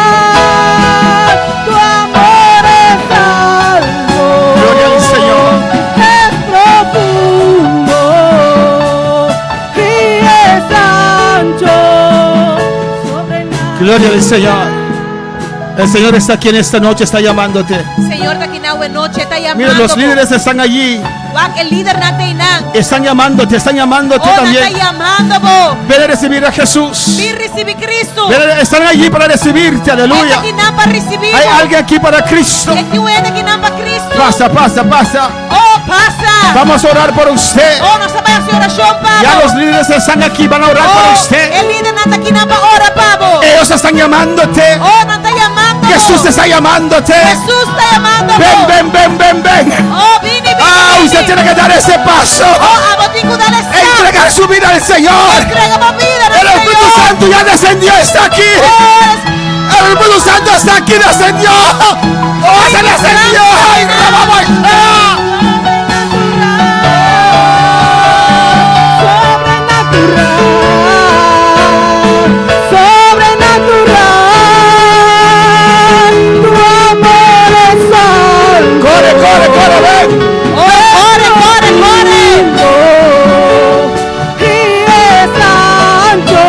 sobrenatural. Tu amor es alto, Gloria al Señor. es profundo y es ancho, sobrenatural. Gloria al Señor. El Señor está aquí en esta noche, está llamándote. Señor ta aki awe nochi, ta yamando. Mira, los líderes están allí. Wak e lidernan t'einan. Están llamándote Oh, nan ta también. yamando bo. Ven a recibir a Jesús. Bin risibí Kristu. Ven, están allí para recibirte, aleluya. Akinan pa risibí. Hay alguien aquí para Cristo. Tin un akinan pa Kristu. Pasa, pasa, pasa. Oh, pasa. Vamos a orar por usted. Oh, nos ta bai hasi orashon pa bo. Ya los líderes están aquí, van a orar por Oh, usted. e lidernan ta akinan pa ora pa bo. Ellos están llamándote. Oh, nan ta yamando. Jesús está llamándote. Jesús ta yamando. Ven, ven, ven, ven, ven. Oh, bini, bini. Ah, bini. usted tiene que dar ese paso. Oh, abo tin ku dal e stap. Entregar su vida al Señor. Entregá bo bida El Espíritu Señor. Santo ya descendió, está aquí. Oh, El Espíritu Santo está aquí, descendió. Oh, se descendió. Ay, rababa. Sobrenatural, sobrenatural, tu amor es alto. Corre, corre, corre, ven. Oh, corre, corre, corre. Y es ancho,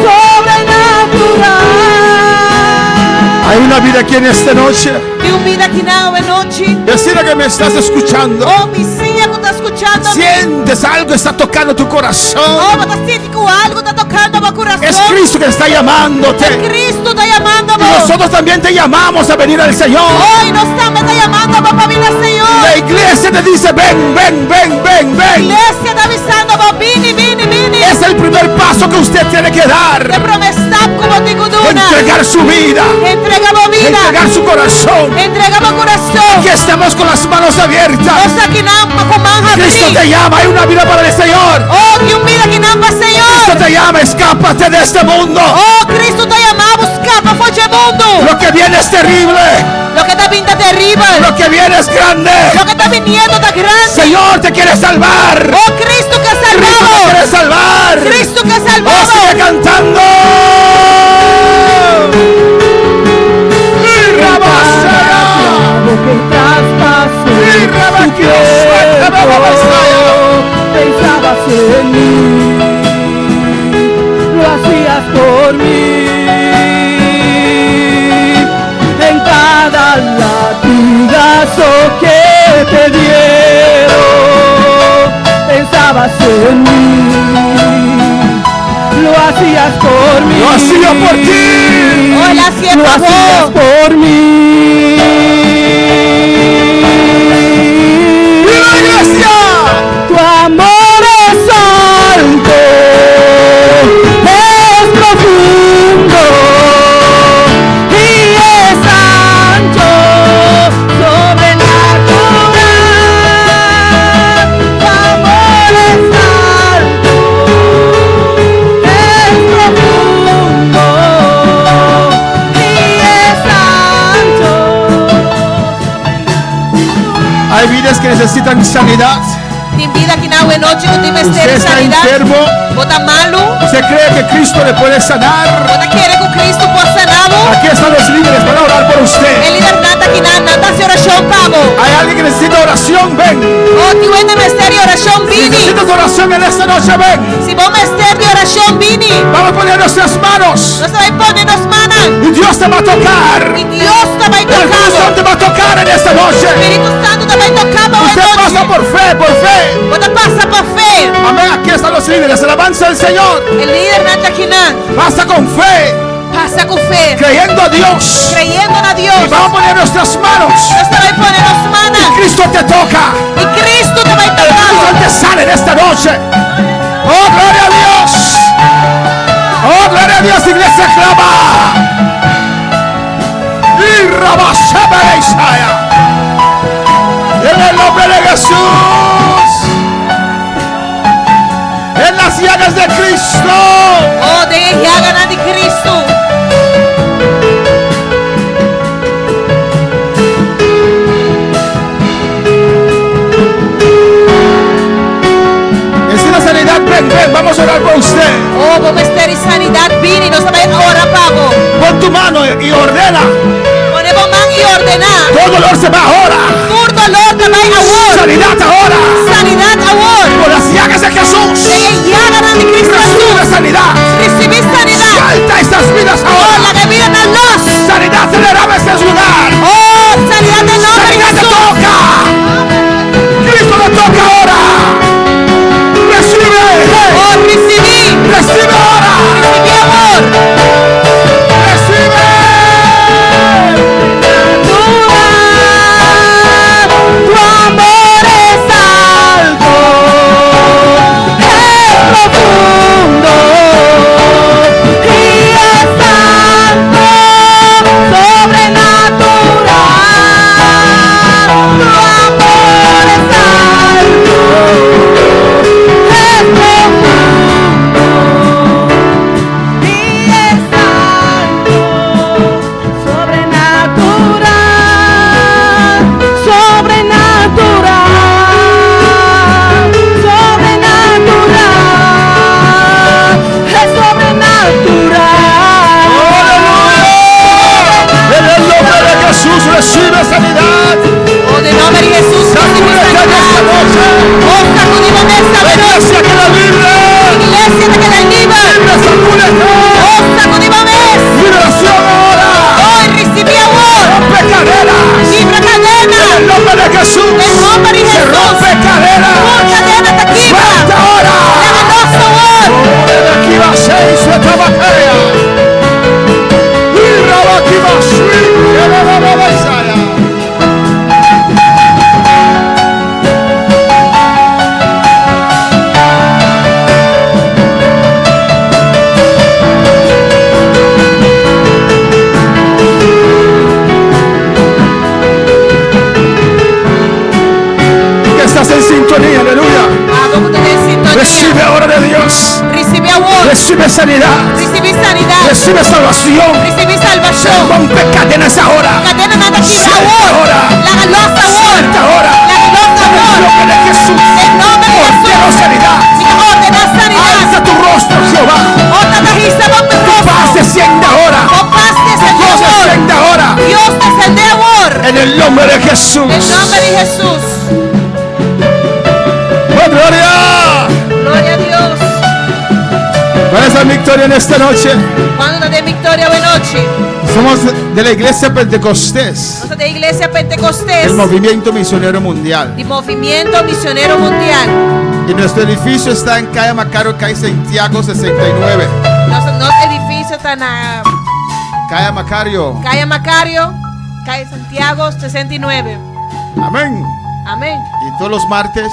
sobrenatural. Hay una vida aquí en esta noche. Tin un bida aki awe nochi. Decirle que me estás escuchando. Oh, bisiña ku ta skuchando. Sientes algo está tocando tu corazón. Oh, bo ta sinti ku algu ta tokando bo kurason. Es Cristo que está llamándote. Kristu ta yamando. Y nosotros también te llamamos a venir al Señor. Oh, i nos tambe ta yamando bo pa bin na Señor. La iglesia te dice, ven, ven, ven, ven, ven. Iglesia ta bisando bo bini, bini, bini. Es el primer paso que usted tiene que E dar. promé stap ku bo tin ku duna. Entregar su vida. Entregá bo bida. Entregar su corazón. Entregá bo kurason. Aquí estamos con las manos abiertas. Nos ta akinan ku man Cristo habrí. te llama. Hay una vida para el Señor. Oh, tin un bida akinan pa Señor. Cristo te llama. Escápate de este mundo. Oh, Kristu ta yama bo, skapa for di e mundu. Lo que viene es terrible. Loke ta bin ta teribel. Lo que viene es grande. Loke ta biniendo ta grandi. Señor te quiere salvar. Oh, Kristu ke Cristo te salba. quiere salvar. Kristu ke salba. Oh, sigue cantando. Y rabasea. Lo que traspasó Y tu rabaquio, cuerpo, pensabas en mí, lo hacías por mí. Confiabas en mí. Lo hacías por mí. Lo hacía por ti. Oh, el a hasié Lo pa hacías bo. por mí. ¡Viva la iglesia! Tu amor es alto, es profundo y es ancho, sobrenatural. Tu amor es alto, es profundo y es ancho. Hay vidas que necesitan sanidad. Tin bida akinan awe nochi ku tin Usted mester está sanidat. enfermo. Bo ta malu. ¿Usted cree que Cristo le puede sanar? Bo ta kere ku Kristu por sana bo. Aquí están los líderes para orar por E usted. lidernan ta akinan, nan ta hasi orashon pa bo. Hay alguien que necesita oración, ven. Oh, tin hende mester di orashon, Si bini. necesitas oración en esta noche, ven. Si bo mester di orashon, bini. Vamos a poner nuestras manos. Nos ta bai pone nos mannan. Y Dios te va a tocar. I Dios ta bai El Espíritu toka bo. Santo te va a tocar en esta noche. Spiritu Santu ta bai toka bo Usted anochi. pasa por fe, por fe. Bo ta pasa pa fe. Amén. Aquí están los líderes. Alabanza al Señor. E lidernan ta akinan. Pasa con fe, Pasa ku fe. creyendo a Dios. Kreyendo na Dios. Y vamos a poner nuestras manos. Nos ta bai pone nos mannan. Y Cristo te toca. I Kristu ta bai El toka Espíritu bo. Santo te sana en esta noche. Oh, gloria a Dios. Oh, gloria a Dios, iglesia clama. Y Rabashabara Isaiah. En el nombre de Jesús. En las llagas de Cristo. Oh, den e yaganan di Kristu. Necesita sanidad, ven, ven, vamos a orar por usted. Oh, bo mester di sanidat, bini, nos ta bai ora pa bo. Pon tu mano y ordena. Pone bo man i ordená. Todo dolor se va ahora. Tur doló ta bai awor. Sanidad ahora. Sanidat awor. Por las llagas de Jesús. Den e yaganan di Kristu Recibe Jesús. sanidad. Risibí sanidat. Suelta estas vidas Oh, ahora. laga e bidanan lòs. Sanidad se derrama este lugar. Oh, sanidat den nòmber di Sanidad te Jesús. toca. Cristo te toca ahora. Recibe. Oh, risibí. Recibe ahora. Risibí awor. Recibe. Tu amor es alto, es profundo y es santo, sobrenatural. Tu amor es alto, es profundo y es santo, sobrenatural, sobrenatural, sobrenatural, es sobrenatural. En el nombre de Jesús recibe sanidad. Oh, den nòmber di Jesús, risibí Sacúdete en esta sanidat. noche. Oh, sakudí bo mes La anochi. iglesia queda libre. Iglesia ta keda liber. Libre, sacúdete. Oh, sakudí bo mes. Liberación ahora. Oh, risibí awor. Rompe cadenas. Kibra kadena. En el nombre de Jesús. Den nòmber di Se Jesús. rompe cadenas. Tur kadena ta kibra. Suelta ahora. Laga lòs awor. Aquí va seis, suelta batalla. Y Rabaki va sui, Isaiah. Que estás en sintonía, aleluya. Abo ku ta den sintonia. Recibe ahora de Dios. Risibí awor. Recibe sanidad. Risibí sanidat. Recibe salvación. Risibí Se salvashon. rompe cadenas ahora. Kadenanan ta kibra Suelta awor. ahora. Laga lòs awor. Suelta ahora. Laga lòs En el awor. nombre de Jesús. Den nòmber di Ordeno Jesús. sanidad. Mi ta ordená sanidat. Alza tu rostro, Jehová. Oh, Tata hisa bo Tu paz rostro. desciende ahora. Bo pas desendé Dios awor. desciende ahora. Dios desendé awor. En el nombre de Jesús. Den nòmber di Jesús. ¡Oh, gloria! Gloria na Dios. ¿Cuál es la victoria en esta noche? Kuantu ta den viktoria awe nochi? Somos de la iglesia Pentecostés, Nos ta di Iglesia Pentekostes, el movimiento misionero mundial. di Movimiento Misionero Mundial. Y nuestro edificio está en calle Macario, calle Santiago 69. Nos, nos edifisio ta na Calle Macario. Kaya Macario, Kaya Santiago 69. Amén. Amèn. Y todos los martes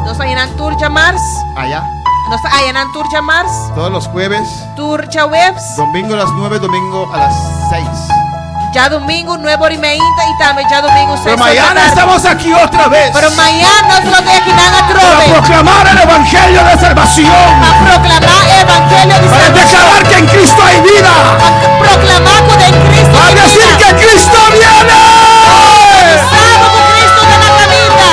Nos ta einan tur djamars. allá. Nos ta einan tur djamars. Todos los jueves. Tur djaweps. Domingo a las 9, domingo a las 6. Djadumingu 9 or i mei i tambe djadumingu 6 Pero mañana estamos aquí otra vez. Pero mañan nos lo ta akinan atrobe. Para proclamar el evangelio de salvación. Pa proklamá evangelio di Para salbashon. declarar que en Cristo hay vida. Pa proklamá ku den Cristo Para tin decir bida. que Cristo viene. Sa bo ku Cristo ta na kaminda.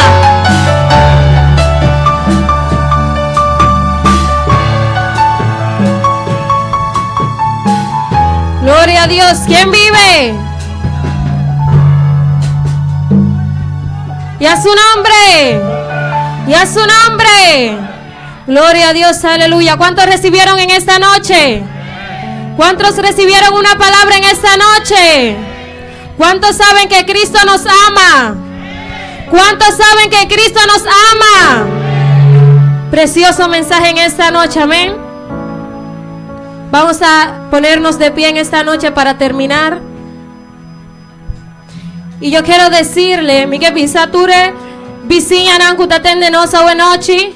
Gloria a Dios. ¿Quién vive? Y a su nombre. Y a su nombre. Gloria a Dios, aleluya. ¿Cuántos recibieron en esta noche? ¿Cuántos recibieron una palabra en esta noche? ¿Cuántos saben que Cristo nos ama? ¿Cuántos saben que Cristo nos ama? Precioso mensaje en esta noche, amén. Vamos a ponernos de pie en esta noche para terminar. Y yo quiero decirle, mi ke bisa tur e bisiñanan ku ta tende nos awe nochi,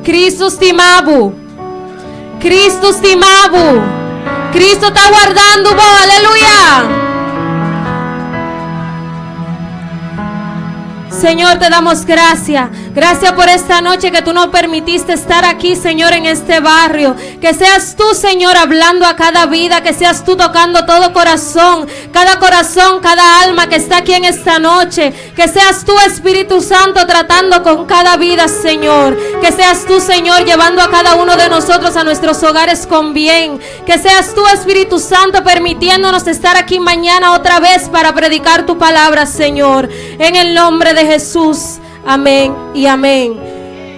Cristo stima bo. Cristo stima bo. Cristo ta wardando bo. Aleluya. Señor, te damos gracias. Gracias por esta noche que tú nos permitiste estar aquí, Señor, en este barrio. Que seas tú, Señor, hablando a cada vida, que seas tú tocando todo corazón, cada corazón, cada alma que está aquí en esta noche. Que seas tú, Espíritu Santo, tratando con cada vida, Señor. Que seas tú, Señor, llevando a cada uno de nosotros a nuestros hogares con bien. Que seas tú, Espíritu Santo, permitiéndonos estar aquí mañana otra vez para predicar tu palabra, Señor. En el nombre de Jesús. Amén y amén.